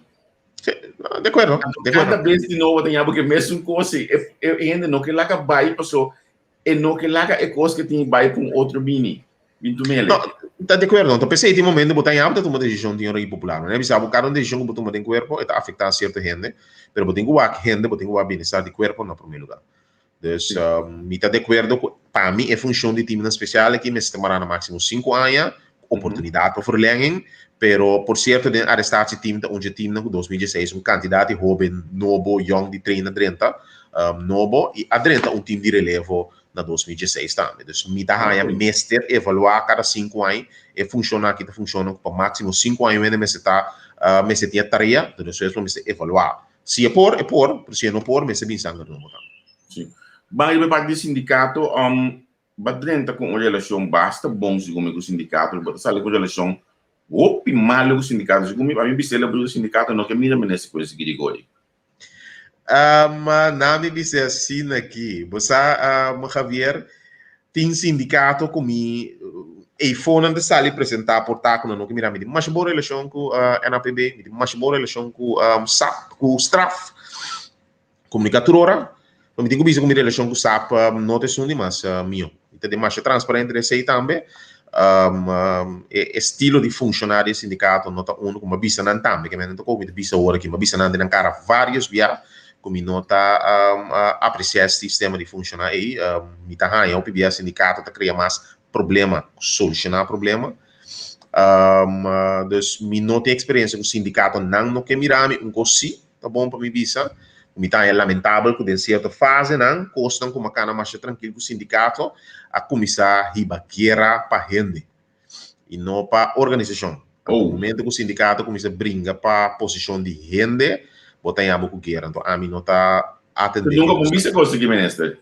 Speaker 3: De acuerdo, de acuerdo.
Speaker 1: Kada bes di nobo ta ña bo ke mesun kos e hende no ke laga bai paso E no ke laga e kos ke tin bai ku un otro bini, bin tumele.
Speaker 3: No, ta di akuerdo. Ta p'esei tin momento bo ta yama ta tuma desishon tin ora impopular. No bisa bo kada un desishon ku bo tuma den kuerpo e ta afektá sierto hende, pero bo tin ku wak hende, bo tin ku wak bienestar di kuerpo na promé lugá. Dus mi ta di akuerdo ku pa mi e funshon di timnan spesial aki mester ta mará na máksimo sinku aña, ku oportunidat pa verlenging, pero por sierto den arestatie team ta un dje timnan ku 2016 un kantidat di hóben nobo, yòn di train a drenta. Nobo y a drenta un team di relevo na 2016 tambe. Dus mi ta haña mester evaluá kada sinku aña e funshon aki ta funshonan ku pa máksimo sinku aña wende mester ta mester tin e tarea, dus despues bo mester evaluá. Si e por, e por, pero si e no por mester bin sanger nobo tambe.
Speaker 1: Sí. Ban riba e parti di sindikato, bo drenta ku un relashon basta bon segun mi ku sindikato, bo ta sali ku un relashon hopi malu ku sindikato. Segun mi, ami bisa e labor di sindikato no ke mira minister ku esaki di gori.
Speaker 3: Ma na mi bisa asina aki. Bo sa, Javier, tin sindikato ku mi eifonan ta sali presentá por ta ku nan no ke mira. Mi tin masha bon relashon ku NAPB, mi tin masha bon relashon ku sap, ku straf. Komuniká tur ora, pero mi tin ku bisa ku mi relashon ku sap no ta esun di mas mihó. Mi ta demasha transparente den esei tambe. E estilo di funshoná di e sindikato no ta unu ku mi a bisa nan tambe, ke mi ta komo mi ta bisa ora aki, mi a bisa nan den nan kara vários bia ku mi no ta apresiá e sistema di funshoná ei. Mi ta haña hopi bia sindikato ta krea mas problema ku solushoná problema. Dus mi no tin eksperensia ku sindikato, nan no ke mira mi, un kos sí ta bon pa mi bisa. Mi ta haña lamentabel ku den sierto fasenan kosnan ku makana masha trankil ku sindikato a kuminsá hiba guera pa hende i no pa organisashon. Anto momento ku sindikato kuminsá bringa pa posishon di hende bo ta haña bo ku guera. Anto ami no ta atendé.
Speaker 1: Nunka bo bisa kos aki minister?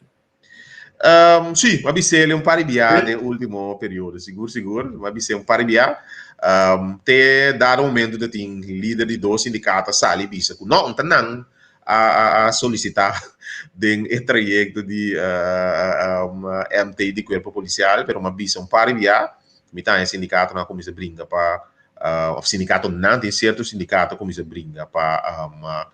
Speaker 3: Sí, m'a bis'el un par di bia den último periodo, sigur sigur, m'a bis'é un par di bia. Te dado momento ta tin lider di dos sindikato a sali bisa ku no, ta nan a a solisitá den e trayekto di MT di Kuerpo Polisial, pero m'a bisa un par di bia, mi ta haña sindikatonan a kuminsá bringa pa, òf sindikatonan, tin sierto sindikato a kuminsá bringa pa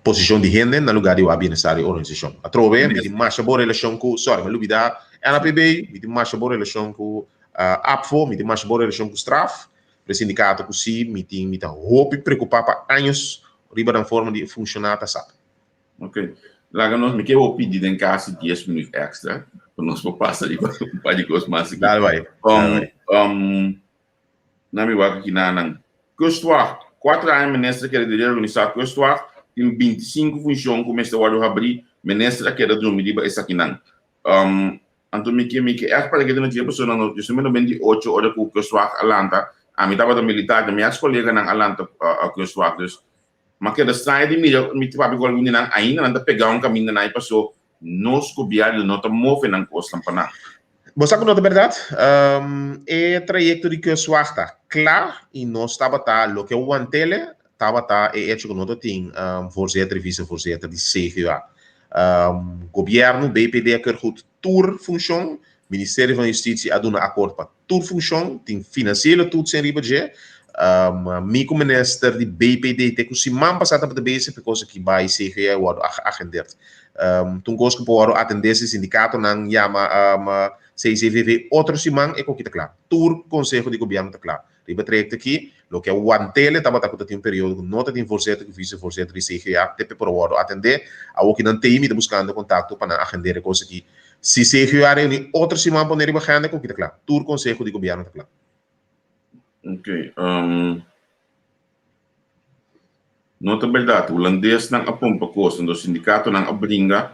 Speaker 3: Posishon di hende na lugá di wak bienestar di organisashon. Atrobe, mi tin masha bon relashon ku, sorry, mi a lubidá NAPB, mi tin masha bon relashon ku APFO, mi tin masha bon relashon ku Straf, pero e sindikato ku si mi tin, mi ta hopi preokupá pa años riba nan forma di funshoná ta sap.
Speaker 1: Ok. Laga nos, mi ke bo pidi den kasi dies minüt èkstra, pa nos por pasa riba un par di kos mas aki.
Speaker 3: Dale bai, dale
Speaker 1: bai. Na mi wak aki na nan. Kustwacht, Kuater aña minister keda di reorganisá Kustwacht, tin 25 funshon ku mester wòrdu habrí, minister a keda drumi riba esakinan. Anto mi ke mi ke ègt para keda na dje pasobra na 1998 ora ku Kustwacht a lanta, ami tabata militar, mi eks koleganan a lanta Kustwacht, dus m'a keda straña di mira, mi ta papia ku algun di nan, ainda nan ta pegá un kaminda nan paso nos gobièrnu no ta move nan kosnan pa nan.
Speaker 3: Bo sa ku no ta bèrdat? E trayekto di Kustwacht ta kla i nos tabata loke wantele tabata e echo ku no ta tin voorzitter i vicevoorzitter di CGA. Gobièrnu, BPD a keur goed tur funshon, Ministerio van Justitie a duna akort pa tur funshon, tin finansiële toetsen riba dje. Mi ku minister di BPD te ku siman pasá tabata bezig pa e kos aki bai CGA wòrdu geagendeerd. Ta un kos ku por wòrdu atendé si sindikatonan yama CCVV otro siman e koki ta kla. Tur konseho di gobièrnu ta kla riba e trayekto aki. Loke a wantele tabata ku ta tin un periodo ku no ta tin voorzitter ku vicevoorzitter di CGA te pa e por wòrdu atendé. Awoki nan tei mi ta buskando kontakto pa nan agendera e kos aki. Si CGA reuní otro siman pone riba agenda koki ta kla. Tur konseho di gobièrnu ta kla.
Speaker 1: Ok. No ta bèrdat. Hulandesnan a pompa kos, anto sindikatonan a bringa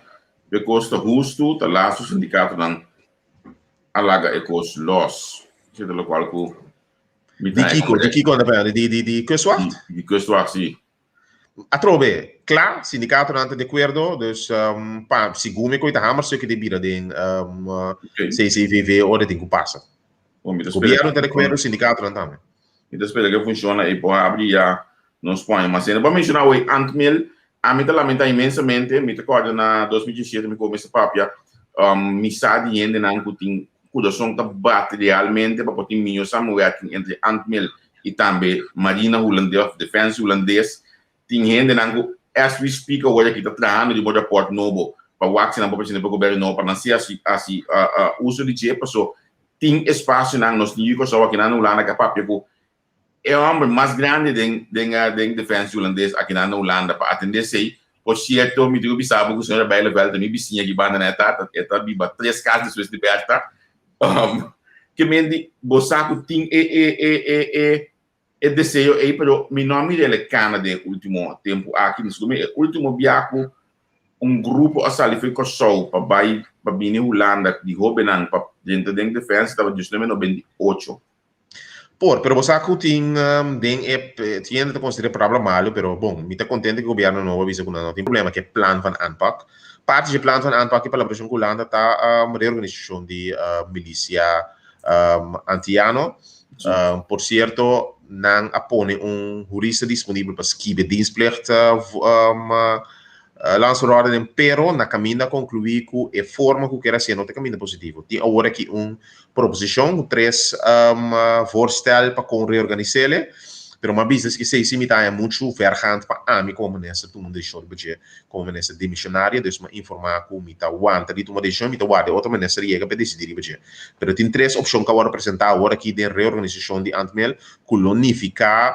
Speaker 1: pa e kos ta hustu, ta lastu sindikatonan a laga e kos lòs. Esei ta lokual ku
Speaker 3: mi ta. Di kiko? Di kiko anda pende? Di di di kustwacht?
Speaker 1: Di kustwacht, si.
Speaker 3: Atrobe, kla, sindikatonan ta di akuerdo, dus pa segun mi ku ta hamerstuk di bira den CCVV ora tin ku pasa. Gobierno ta di akuerdo, sindikatonan tambe.
Speaker 1: Mi ta spera ku e funciona i por habri ya nos pone. Mas hende. Bo a menciona awor Antmil, ami ta lamenta inmensamente, mi ta corda na 2017 mi cuminsa papia, mi sa di hendenan cu tin curason ta bati realmente pa por tin miyo samenwerking entre Antmil i tambe Marina Hulandes of Defensie Hulandes. Tin hendenan cu as we speak awor aki ta trahando riba un rapport nobo pa wak si nan por presenta pa gobierno nobo pa nan si haci haci uso di dje paso tin espacionan nos tin yu Kòrsou akinan na Hulanda ka papia cu e homber mas grandi den den den Defensie Hulandes akinan na Hulanda pa atende esey. Por cierto mi tin cu bisa bo cu señora Bijleveld ta mi bisiña aki banda na e ta e ta biba tres cas despues di Bertha. Ke men di bo sa cu tin e e e e e e deseo ei, pero mi no a mira el e cana den e ultimo tempo aki. Mi sigur mi e ultimo bia cu un grupo a sali fo'i Kòrsou pa bai pa bini Hulanda di hóbennan pa drenta den Defensa tabata 1998.
Speaker 3: Por, pero bo sa ku tin den e tin hende ta konsider'é palabra malu, pero bon, mi ta kontento ku gobièrnu nobo a bisa ku nan no tin problema ku e plan van aanpak. Parti dje plan van aanpak i palabrashon ku Hulanda ta reorganisashon di milisia antiano. Por sierto, nan a pone un hurista disponibel pa skibi e dienstplicht Landsverordening, pero na kaminda a konkluí ku e forma ku kier hasié no ta kaminda positivo. Tin awor aki un proposishon ku tres voorstel pa kon reorganis'é, pero mi a bisa si esei si mi ta haña muchu vergaand pa ami komo minister tuma un desishon riba dje komo minister demishonario, dus mi a informá ku mi ta wanta di tuma desishon i mi ta warda e otro minister yega pa e disidí riba dje. Pero tin tres opshon ku a wòrdu presentá awor aki den reorganisashon di Antmel ku lo nifiká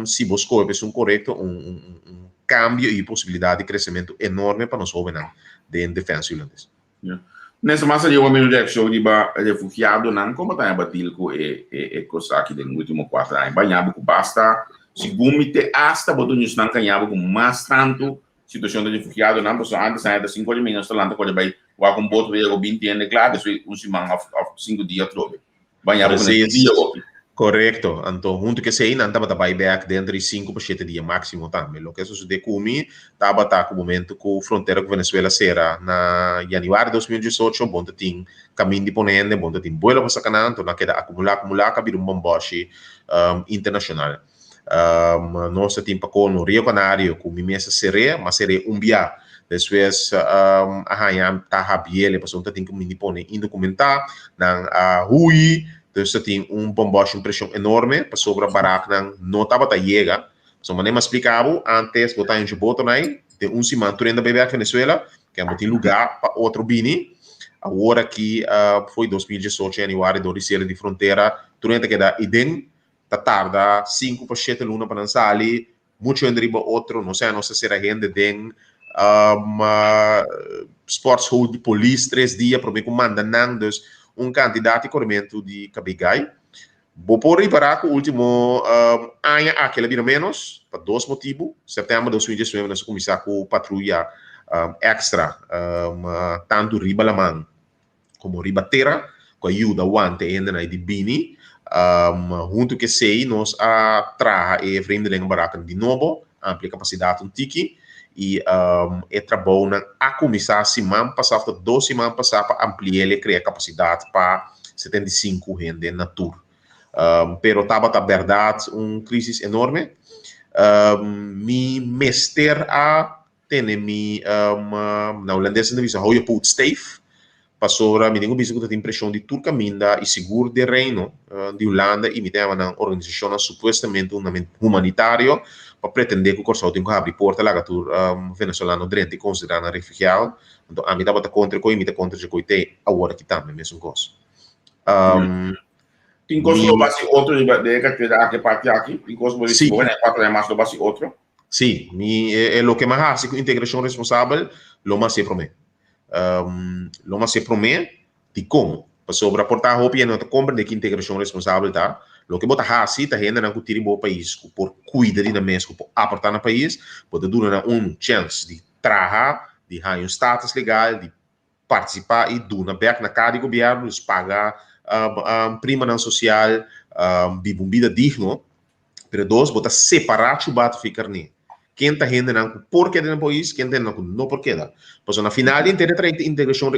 Speaker 3: si bo skohe pa esun korekto un kambio i posibilidat di kresementu enorme pa nos hóbennan den Defensa Hulandes.
Speaker 1: Ya. Nesta mas ariba mi reakshon riba refugiadonan, kon bo ta heba deal ku e e kos aki den ultimo kuater aña? Baña bo ku basta, segun mi te asta bo ta ñusnan kaña bo ku mas tantu. situashon di refugiadonan, pasobra antes nan ta sinku ora di mañana nos ta lanta kore bai wak un boto yega binti hende kla, despues un siman òf sinku dia atrobe. Baña bo ku nan dia hopi.
Speaker 3: Korekto. Anto huntu ku esei nan tabata bai bèk denter di sinku pa shete dia máksimo tambe. Loke a sosodé ku mi tabata ku momentu ku frontera ku Venezuela sera na yanüari 2018, bon ta tin kamin di pone hende, bon ta tin buelo pa saka nan, anto nan keda akumulá akumulá ka bira un bòmbòshi internashonal. Nos ta tin pa kono Rio Canario ku mi mes a ser'é, m'a ser'é un bia. Despues a haña ta habiele pasobra ta tin ku mindi pone indokumentá, nan a hui, dus ta tin un bòmbòshi, un preshon enorme pasobra baraknan no tabata yega. Pasobra manera mi a splika bo antes, bo ta haña un botonan ei, den un siman tur hende a bai bèk Venezuela, ke bo tin lugá pa otro bini. Awor aki fo'i 2018 yanüari dor di sere di frontera tur hende ta keda iden. Ta tarda sinku pa shete luna pa nan sali, muchu hende riba otro, no sea nos ta sera hende den sportschool di polis tres dia prome ku manda nan, dus un kantidat di korementu di kabegai. Bo por ripará ku ultimo aña aki el a bira ménos pa dos motibu, sèptèmber 2019 nos a kuminsá ku patruya èkstra tantu riba laman komo riba tera ku a yuda wanta e hendenan di bini. Huntu ku esei nos a traha e vreemdelingenbarakken di nobo, amplia kapasidat un tiki i e trabounan a kuminsá siman pasá òf ta dos siman pasá pa ampli'el i krea kapasidat pa 75 hende na tur. Pero tabata bèrdat un krísis enorme. Mi mester a tene mi, na hulandes nan ta bisa hou je poot stijf, pasobra mi tin ku bisa ku ta tin preshon di tur kaminda i sigur den Reino di Hulanda i mi ta yama nan organisashonnan supuestamente humanitario pa pretendé ku Kòrsou tin ku habri porta laga tur venezolano drenta i konsiderá nan refugiado. Anto ami tabata kontra e kos i mi ta kontra dje kos i te awor aki tambe mesun kos.
Speaker 1: Tin kos ku lo basi otro riba den e kartera aki e parti aki? Tin kos ku bo di bo na e kuater aña mas lo basi otro?
Speaker 3: Sí, mi e loke m'a hasi ku integrashon responsabel lo m'a hasié promé. Lo m'a hasié promé dikon? Pasobra por ta hopi hende no ta komprendé ki integrashon responsabel ta. Loke bo ta hasi ta hendenan ku tin riba bo pais ku por kuida di nan mes, ku por aportá na pais, bo ta duna nan un chèns di traha, di haña un status legal, di partisipá i duna bèk na kara di gobièrnu, dus paga primanan sosial, biba un bida digno. Pero dos, bo ta separá chubat fi karné. Ken ta hendenan ku por keda den pais, ken ta hendenan ku no por keda. Pasobra na final di henter e trayekto di integrashon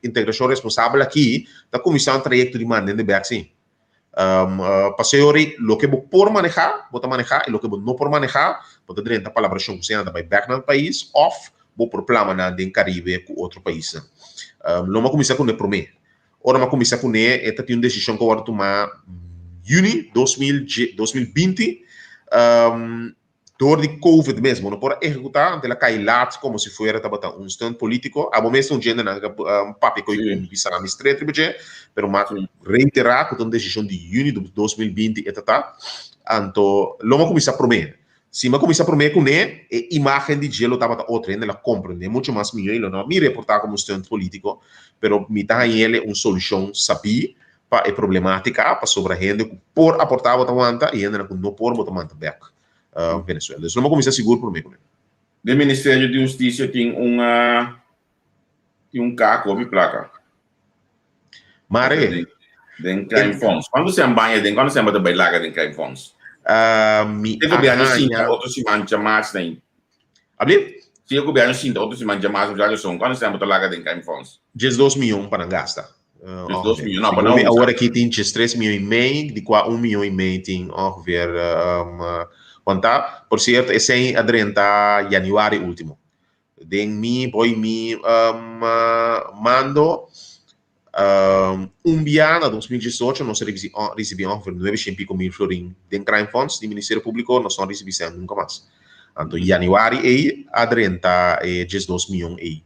Speaker 3: integrashon responsabel aki ta kuminsá un trayekto di manda hende bèk sí. Pasobra loke bo por manehá, bo ta manehá i loke bo no por manehá, bo ta drenta palabrashon ku esei nan ta bai bèk nan pais òf bo por plama nan den Karibe ku otro paisnan. Lo mi a kuminsá kuné promé. Ora mi a kuminsá kuné, e ta tin un desishon ku a wòrdu tumá yüni 2020, dor di covid mes. Bo no por a ehekutá, anto el a kai lat komo si fuera tabata un stunt polítiko. Abo mes ta un djende nan a papia ku mi bisa mi stret riba dje, pero mi a reiterá ku ta un desishon di yüni 2020 e ta ta. Anto lo mi a kuminsá promé. Si mi a kuminsá promé kuné, e imágen di dje lo tabata otro, hende lo a komprendé muchu mas mihó i lo no a mi reportá komo un stunt polítiko, pero mi ta hañ'el un solushon sabí pa e problemátika, pasobra hende ku por aportá bo ta wanta i hendenan ku no por bo ta manda bèk Venezuela. Dus lo mi a kuminsá sigur promé kuné.
Speaker 1: Den Ministerio di Hustisia tin un Tin un ka ku hopi plaka.
Speaker 3: Mare.
Speaker 1: Den Crime Fonds. Cuando se baña den, cuando se bata bai laga den Crime Fonds?
Speaker 3: Mi
Speaker 1: E gobierno sinta otro siman djamas na in.
Speaker 3: Abli?
Speaker 1: Si e gobierno sinta otro siman djamas of djaduson, cuando se bata laga den Crime Fonds?
Speaker 3: 12 miyon pa nan gasta.
Speaker 1: 12 miyon, no, pa nan usa.
Speaker 3: Awor aki tin 13 miyon i mei, di kua 1 miyon i mei tin ongeveer um, wanta. Por cierto, esei a drenta januari ultimo. Den mi boy mi mando un bia na 2018 nos a ricibi ongeveer nueve pico mil florin den Crime Funds di Ministerio Publico, nos no a ricibi sèn nunca mas. Anto januari ei a drenta e 12 miyon ei.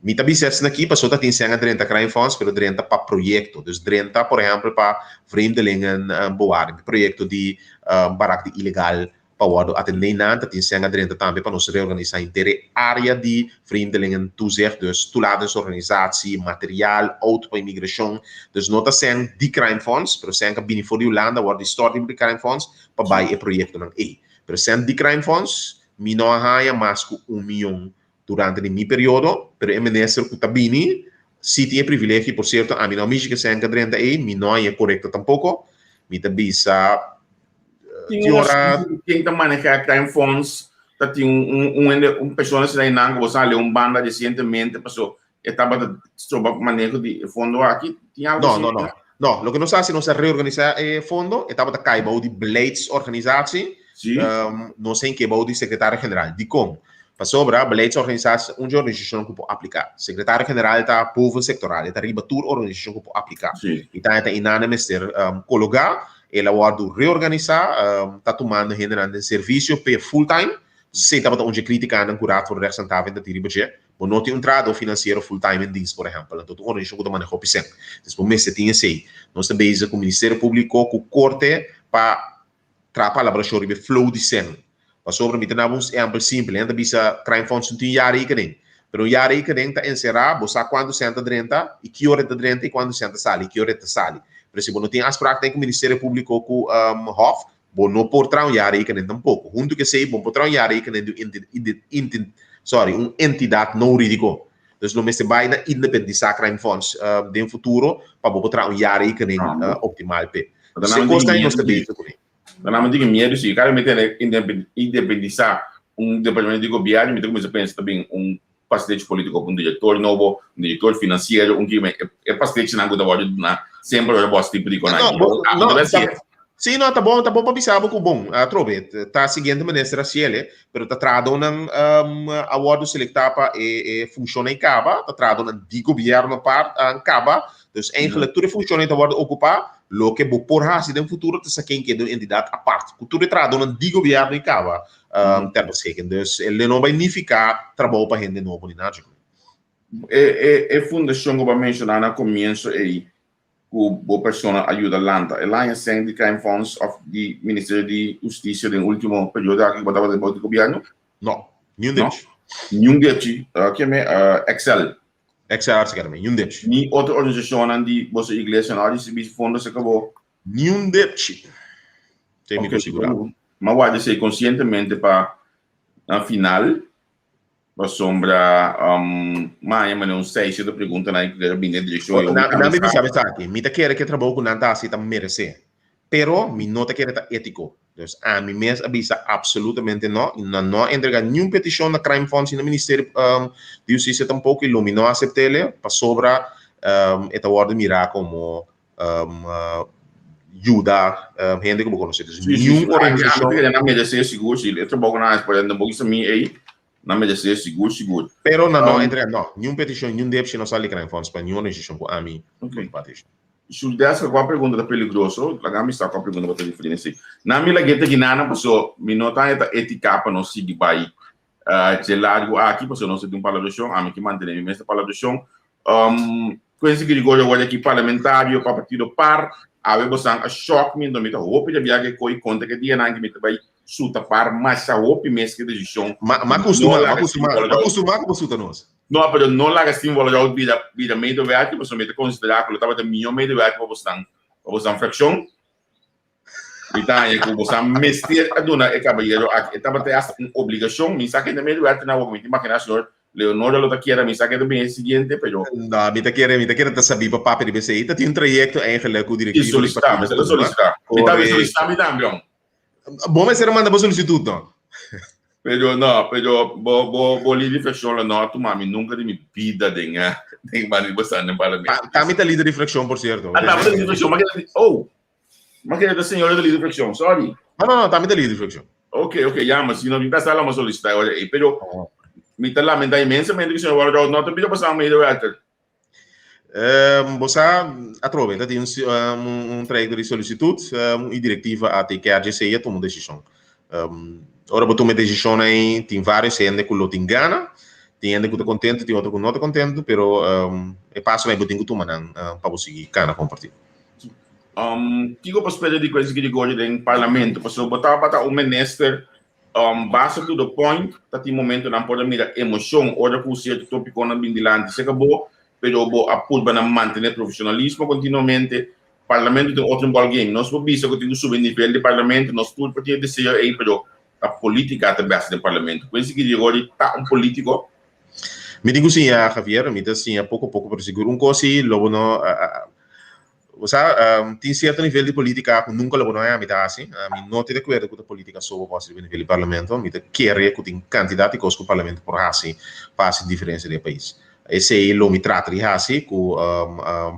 Speaker 3: Mi ta bisa esaki aki pasobra ta tin sèn a drenta Crime Funds pero drenta pa proyecto. Dus drenta por ehempel pa vreemdelingen bewaring, proyecto di barak di ilegal pa wòrdu atendé nan ta tin sèn a drenta tambe pa nos reorganisá henter e área di Vreemdelingen Toezicht, dus toelatingsorganisatie, material, outo pa imigrashon. Dus no ta sèn di Crime Fonds, pero sèn ku a bini for di Hulanda wòrdu di stòrt riba di Crime Fonds pa bai e proyektonan ei. Pero sèn di Crime Fonds. Mi no a haña mas ku un mion durante di mi periodo, pero e minister ku ta bini si tin e privilegio. Por sierto, ami no a mishi ku esei a drenta ei, mi no a haña korekto tampoko. Mi ta bisa
Speaker 1: Tin ora ken ta maneha Crime Funds ta tin un un hende un persona asina einan ku bo sali un banda resientemente paso e tabata stroba maneho di e fondo aki? Tin algo
Speaker 3: No,
Speaker 1: asina?
Speaker 3: no, no. No, loke nos a hasi, nos a reorganisá e fondo, e tabata kai bou di beleidsorganisatie,
Speaker 1: Sí.
Speaker 3: nos a hink'é bou di sekretario general. Dikon? Pasobra beleidsorganisatie ta un dje organisashon ku por apliká. Sekretario general ta boven sektoral, e ta riba tur organisashon ku por apliká.
Speaker 1: Sí.
Speaker 3: I ta e ta einan e mester kologá. El a wòrdu reorganisá, ta tumando hendenan den servisio p'e full time. Esei tabata un dje krítikanan ku Raad voor de Rechtshandhaving ta tin riba dje. Bo no tin un trahadó finansiero full time in dienst, por ehèmpel. Anto ta un organisashon ku ta maneha hopi sèn. Entonces bo mester tin esei. Nos ta bezig ku Ministerio Públiko, ku Korte pa traha palabrashon riba e flow di sèn. Pasobra mi ta daba un ehèmpel simpel. Hende ta bisa Crime Funds no tin jaarrekening. Pero un jaarrekening ta enserá bo sa kuantu sèn ta drenta i ki ora e ta drenta i kuantu sèn ta sali i ki ora e ta sali. Pero si bo no tin afspraak den ku Ministerio Públiko ku Hof, Bo no por traha un jaarrekening tampoko. Huntu ku esei, bo no por traha un jaarrekening di un sorry, un entidat no hurídiko. Dus lo mester bai na independisá Crime Funds den futuro pa bo por traha un jaarrekening optimal p'e. Dus e kosnan ei nos ta bezig kuné.
Speaker 1: Ta nan tin miedu si. Kada mi tende independisá un departamento di gobièrnu, mi ta kuminsá pensa ta bin un pastechi politico un director nobo, un director financiero, un kime, e pastechinan ku ta wòrdu duna semper ora bos tipo di konai.
Speaker 3: No, bo, no, ta, sí, no, ta bon, ta bon pa bisa bo ku bon, atrobe, ta siguiente minister a siele, pero ta trahadonan um, a wòrdu selektá pa e, e funshonnan kaba, ta trahadonan di gobierno par, um, kaba, dus eigenlijk tur e funshonnan ta wòrdu okupá, loke bo por hasi den futuro ta sa ken keda un entidat apart, ku tur e trahadonan di gobierno i kaba, ter beschikking. Dus e no bai nifiká trabou pa hende nobo ni nada.
Speaker 1: E, e, e fundashon ku bo a menshoná na komienso ei, ku bo persona a yuda lanta, el a haña sèn di Crime Funds òf di Ministerio di Hustisia den último periodo aki ku bo tabata bou di gobièrnu?
Speaker 3: No, niun depchi.
Speaker 1: Niun depchi. Ke me Excel.
Speaker 3: Excel Arts Academy, niun depchi.
Speaker 1: Ni otro organisashonnan di boso iglesia no a risibí fondo serka bo?
Speaker 3: Niun depchi. Te mi por sigurá.
Speaker 1: M'a warda esei konsientemente pa na final, pasobra m'a haña manera un seis siete preguntanan ku a bini den direkshon.
Speaker 3: Nan mi bisa esaki, mi ta kere ku e trabou ku nan ta hasi ta meresé, pero mi no ta kere ta étiko. Dus ami mes a bisa absolutamente no, i nan no a entregá niun petishon na Crime Funds ni na Ministerio di Hustisia tampoko i lo mi no asept'el pasobra e ta wòrdu mirá komo yuda hende ku bo konosé. Dus niun organisashon.
Speaker 1: Nan meresé sigur si e trabou ku nan hasi por nan bo bisa mi ei nan meresé sigur sigur.
Speaker 3: Pero nan no entrega no niun petishon niun depshi no sali Crime Funds pa niun organisashon ku ami por parti.
Speaker 1: Shuldeska kua pregunta ta peligroso laga mi sa kua pregunta bo ta referí na esei. Nan mi lag'é ta gina nan paso mi no ta haña ta etika pa nos sigui bai dje largu aki pasobra nos ta tin un palabrashon, ami ke mantené mi mes na palabrashon. Quincy Gregorio wòrdu aki parlamentario pa partido par, awe bosan a shòk mi, enton mi ta hopi ta biaha ke koi kontra ke dianan ke mi ta bai suta par masha hopi mes ke desishon.
Speaker 3: Ma ma kustumá, ma kustumá, ma kustumá ku bo suta nos.
Speaker 1: No, pero no laga sin wòrdu bira bira medewerker pasobra mi ta konsiderá ku lo tabata mihó medewerker pa bosnan pa bosnan frakshon. Mi ta haña ku boso a mester a duna e kabayero aki. E tabata hasta un obligashon. Mi sa ke ta medio wèrti na wak. Mi ta imaginá señor Leonora lo ta kier a mi sa ke ta bini e siguiente, pero.
Speaker 3: No, mi ta kere, mi ta kere ta sabí pa papia riba esei. Ta tin un trayekto eigenlijk ku direktiva di
Speaker 1: solisitá, mi ta solisitá. Mi ta solisitá mi tambe, hom.
Speaker 3: Bo mester a manda bo solisitut, no?
Speaker 1: Pero no, pero bo bo bo lider di fraccion lo no a tuma mi nunca di mi bida den den banda di bo sta den parlamento.
Speaker 3: Ta mi ta lider di fraccion, por cierto.
Speaker 1: Ah, ta bo ta lider di fraccion. Ma keda oh. Ma keda ta señora ta lider di fraccion, sorry.
Speaker 3: No, no, no, ta mi ta lider di fraccion.
Speaker 1: Ok, ok, ya, ma si no mi ta sala ma solicita ora ei, pero mi ta lamenta inmensamente ku señor Wardaud no ta bira pasá medewerker.
Speaker 3: Bo sa, atrobe, ta tin un trayecto di solicitud y directiva a TKRGC a tuma un decision. Ora bo tuma e decision ei, tin varios hende cu lo tin gana, tin hende cu ta contento, tin otro cu no ta contento, pero e paso ei bo tin cu tuma nan pa bo sigui cana con partido.
Speaker 1: Kico bo spera di Quincy Gregorio den parlamento? Pasobra bo tabata un minister Basta to the point, ta tin momentonan por a mira emocion ora cu cierto topiconan bin dilanti cerca bo, pero bo a purba na mantene profesionalismo continuamente. Parlamento ta un otro ball game. Nos por bisa cu tin cu subi nivel di parlamento, nos tur por tin e deseo ey, pero Ta política ta best den parlamento. Quincy Girigorie ta un político?
Speaker 3: Mi tin ku siña, Javier, mi ta siña poko poko, pero sigur un kos si lo bo no, bo sa, tin sierto nivel di política ku nunka lo bo no haña mi ta hasi. Mi no ta di akuerdo ku ta política so bo por hasi riba nivel di parlamento. Mi ta kere ku tin kantidat di kos ku parlamento por hasi pa hasi diferensia den e pais. Esei lo mi trata di hasi ku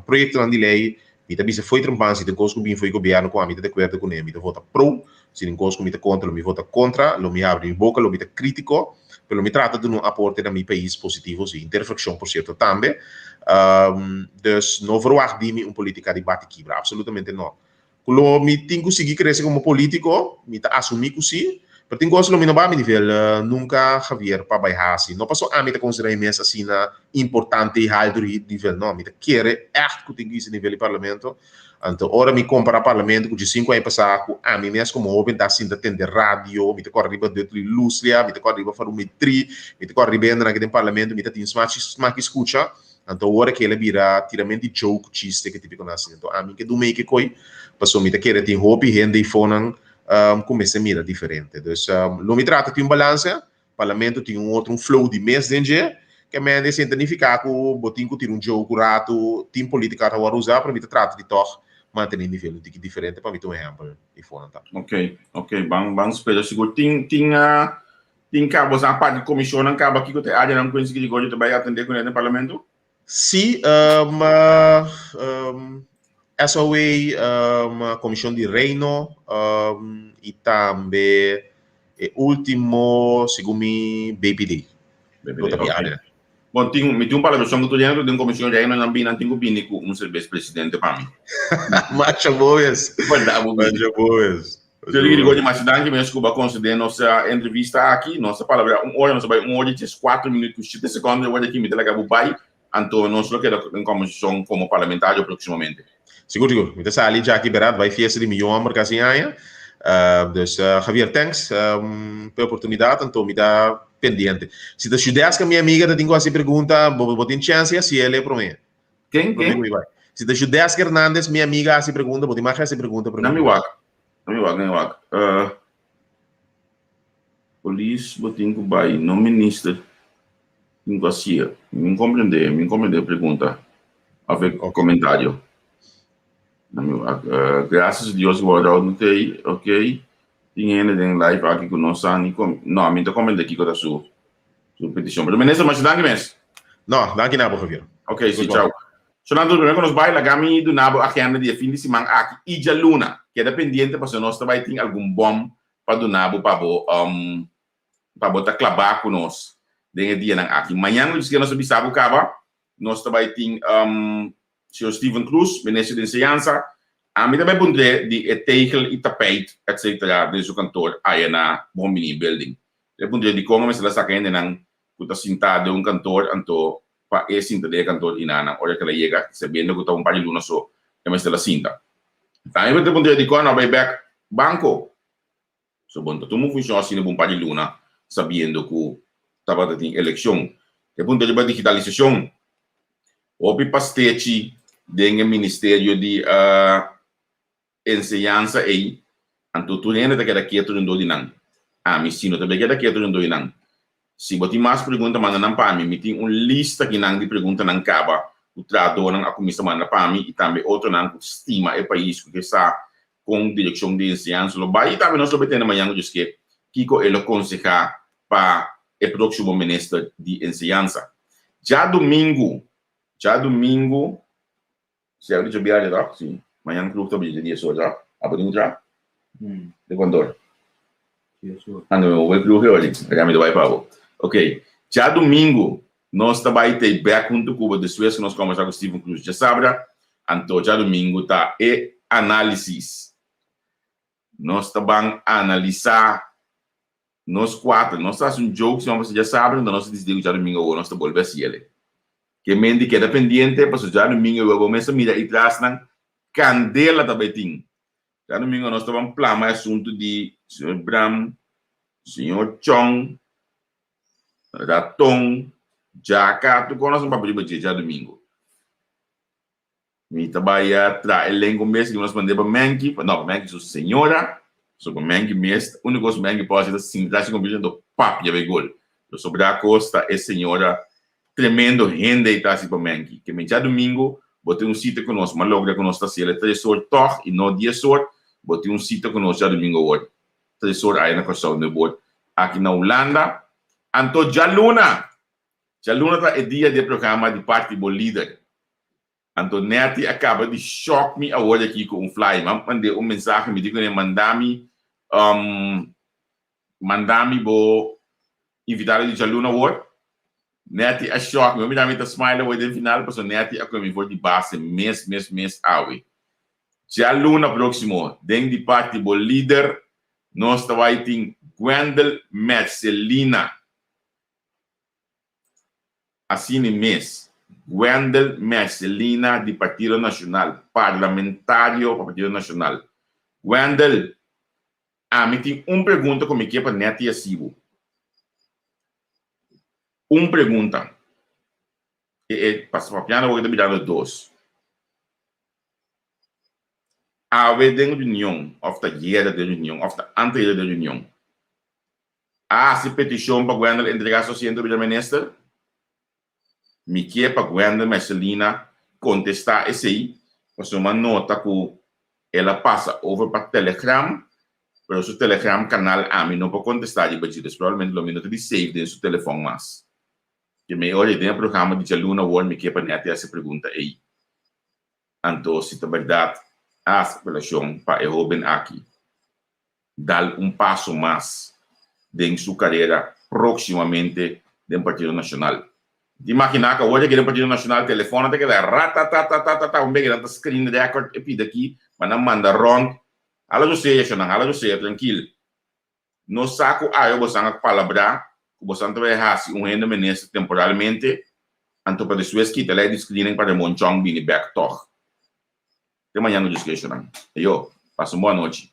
Speaker 3: proyektonan di lei. Mi ta bisa fo'i trempan si tin kos ku bin fo'i gobièrnu ku ami ta di akuerdo kuné mi ta vota pro, si tin kos ku mi ta kontra lo mi vota kontra, lo mi habri mi boka, lo mi ta krítiko, pero lo mi trata duna un aporte na mi pais positivo si, henter frakshon por sierto tambe. Dus no verwagt di mi un politika di bati kibra, absolutamente no. Ku lo mi tin ku sigui krese komo polítiko, mi ta asumí ku sí, pero tin kos lo mi no bai mi nivel nunka Javier pa bai hasi. No paso ami ta konsiderá mi mes asina importante i haltu di nivel, no. Mi ta kere ègt ku tin ku hisa nivel di parlamento. Anto ora mi kompará parlamento ku djesinku aña pasá ku ami mes komo hóben ta sinta tende radio, mi ta kòrda riba Dudley Luslia, mi ta kòrda riba Farouk Mitri, mi ta kòrda riba hendenan aki den parlamento, mi ta tin smachi smak i skucha. Anto ora ku el a bira tiramenti joke, chiste, ke tipikonan asina. Anto ami ke duna ei ke koi, pasobra mi ta kere tin hopi hende eifonan ku mester mira diferente. Dus lo mi trata tin un balanse, Parlamento tin un otro un flow di mes den dje, ke mende esei ta nifiká ku bo tin ku tira un joke un ratu, tin politika ta wòrdu usá, pero mi ta trata di tòg mantené nivel un tiki diferente pa mi ta un ehèmpel eifonan ta.
Speaker 1: Ok, ok, ban ban spera sigur. Tin tin tin kaba boso a parti komishonnan kaba kiko ta e áreanan ku Quincy Gregorio ta bai atendé kuné den Parlamento?
Speaker 3: Sí, SOA, Komishon di Reino i tambe e último, segun mi, BPD.
Speaker 1: Lo ta mi área. Bon, tin, mi tin un palabrashon ku tur hende ku den Komishon Reino nan bini, nan tin ku bini ku un serbes presidente pa mi.
Speaker 3: Masha bo es.
Speaker 1: Berdad bo bini.
Speaker 3: Masha bo es.
Speaker 1: Señor Gregorio, masha danki mes ku bo a konsede nos entrevista aki. Nos a palabra un ora, nos a bai un ora i 4 minuut ku 7 sekondo. Awor aki mi ta laga bo bai, anto nos lo keda den kombersashon komo parlamentario próksimamente.
Speaker 3: Sigur, sigur. Mi ta sali djaki berat bai fiesta di mi yu hòmber kasi aña. Dus Javier, thanks pa e oportunidat, anto mi ta pendiente. Si ta Shudeska mi amiga ta tin ku hasi pregunta, bo tin chèns di hasiel e promé.
Speaker 1: Ken, ken?
Speaker 3: Si ta Judeska Hernandez, mi amiga, hasi pregunta, bo tin mag hasi pregunta
Speaker 1: promé. Na mi wak. Na mi wak, na mi wak. Uh, polis bo tin ku bai, no minister tin ku hasia. Mi comprende, mi comprende e pregunta of e okay. comentario. Na mi wak. Uh, gracias a Dios bo no tei, ok. Tin hende den live aki ku no sa ni com no, mi ta comprende kiko ta su Su peticion. Pero minister, masha danki mes.
Speaker 3: No, danki na bo, Javier.
Speaker 1: Ok, si, chao. Sonando, primero ku nos bai, laga mi duna bo agenda di e fin di siman aki i djaluna. Keda pendiente pasobra nos ta bai tin algun bòm pa duna bo pa bo um, pa bo ta klabá ku nos den e dianan aki. Mañan lo djis nos a bisa bo kaba, nos ta bai tin um, señor Steven Cruz, minister di enseñansa. Ami ta bai puntr'é di e tegel i tapijt, etcetera, den su kantor aya na Bon Bini Building. E punto di dikon a mester a saka hendenan ku ta sintá den un kantor anto pa e sinta den e kantor hinanan ora ku el a yega sabiendo ku ta un par di luna so e mester a sinta. Tambe e punto di dikon no a bai bek banko. So bon ta tuma un funshon asina pa un par di luna sabiendo ku tabata tin elekshon. E punto riba digitalisashon. Hopi pastechi den e ministerio di enseñansa ei, anto tur hende ta keda ketu rondó di nan. Ami sí no ta bai keda ketu rondó di nan. Si bo tin mas pregunta, manda nan pa mi. Mi tin un lista kinan di preguntanan kaba ku trahadónan a kuminsá manda pa mi i tambe otronan ku stima e pais ku ke sa kon direkshon di enseñansa lo bai i tambe nos lo bai tende mañan ku Dios ke kiko e lo konsehá pa e próksimo minister di enseñansa. Djadumingu, djadumingu. Si a dicho biaha toch? Si. Mañan kroeg ta bini dies or toch? Abo tin ku traha? De kuantu or? Ando mi bai kroeg e ora. Ora mi ta bai pa bo. Ok. Djadumingu nos ta bai tei bek huntu ku bo despues ku nos kombersá ku Steven Cruz djasabra. Anto djadumingu ta e análisis. Nos ta ban analisá nos kuater. Nos ta hasi un joke si pasobra djasabra anto nos ta disidí ku djadumingu awor nos ta bolbe hasi ele. Ke men di keda pendiente pasobra djadumingu awor bo mes ta mira i trasnan kandela ta bai tin. Djadumingu nos ta ban plama e asuntu di señor Bram, señor Chong, Raton, Djaka, tur kos nos ta papia riba dje djadumingu. Mi ta bai a traha elenco mes ki nos mand'é pa Menki, no pa Menki su señora. So pa Mengi mes, úniko kos Mengi por hasi ta sinta sin computer anto papia bay gol. Lo sobra kos ta e señora tremendo hende ei ta hasi pa Mengi. Ke men djadumingu bo tin un sita ku nos, m'a logra ku nos ta hasiel e tres or tòg i no dies or, bo tin un sita ku nos djadumingu awor tres or aya na Kòrsou Newboord aki na Hulanda. Anto djaluna, djaluna ta e dia di e programa di parti bo lider. Anto Netty a kaba di shock mi awor aki ku un flyer. Mi a mand'é un mensahe, mi di kuné manda mi manda mi bo invitado di djaluna awor. Netty a shock mi. Bo mira mi ta smile awor den final pasobra Netty a koe mi for di base mes mes mes awe. Djaluna próksimo den di parti bo lider nos ta bai tin Gwendel Mercelina. Asina mes, Gwendel Mercelina di Partido Nacional, parlamentario pa Partido Nacional. Gwendel, ami tin un pregunta ku mi ke pa Netty hasi bo. Un pregunta. E e papiando awor ta birando dos. Awe den reunion òf ta yera den reunion òf ta anteyera den reunion a hasi petishon pa Gwendel entregá su asiento bira minister? Mi ke pa Gwendel Mercelina kontestá esei pasobra mi a nota ku el a pasa over pa Telegram pero su Telegram kanal ami no por kontestá riba dje dus probablemente lo mi no ta di save den su telefòn mas. Ke mi ora den e programa di djaluna awor mi ke pa Netty hasi e pregunta ei. Anto si ta bèrdat a hasi apelashon pa e hóben aki dal un paso mas den su karera próksimamente den Partido Nashonal. Ti imaginá ku awor aki den Partido Nashonal telefòn ta keda ratatatatata un bege nan ta screen record e pida aki pa nan manda rònt. Hala José yashonan, hala José, trankil. Nos sa ku awe bosan a palabrá ku bosan ta bai hasi un hende minister temporalmente, anto pa despues kita lei di screening pa Ramon Chong bini bèk tòg. Te mañana Dios ke yashonan. Ayo, pasa un bon anochi.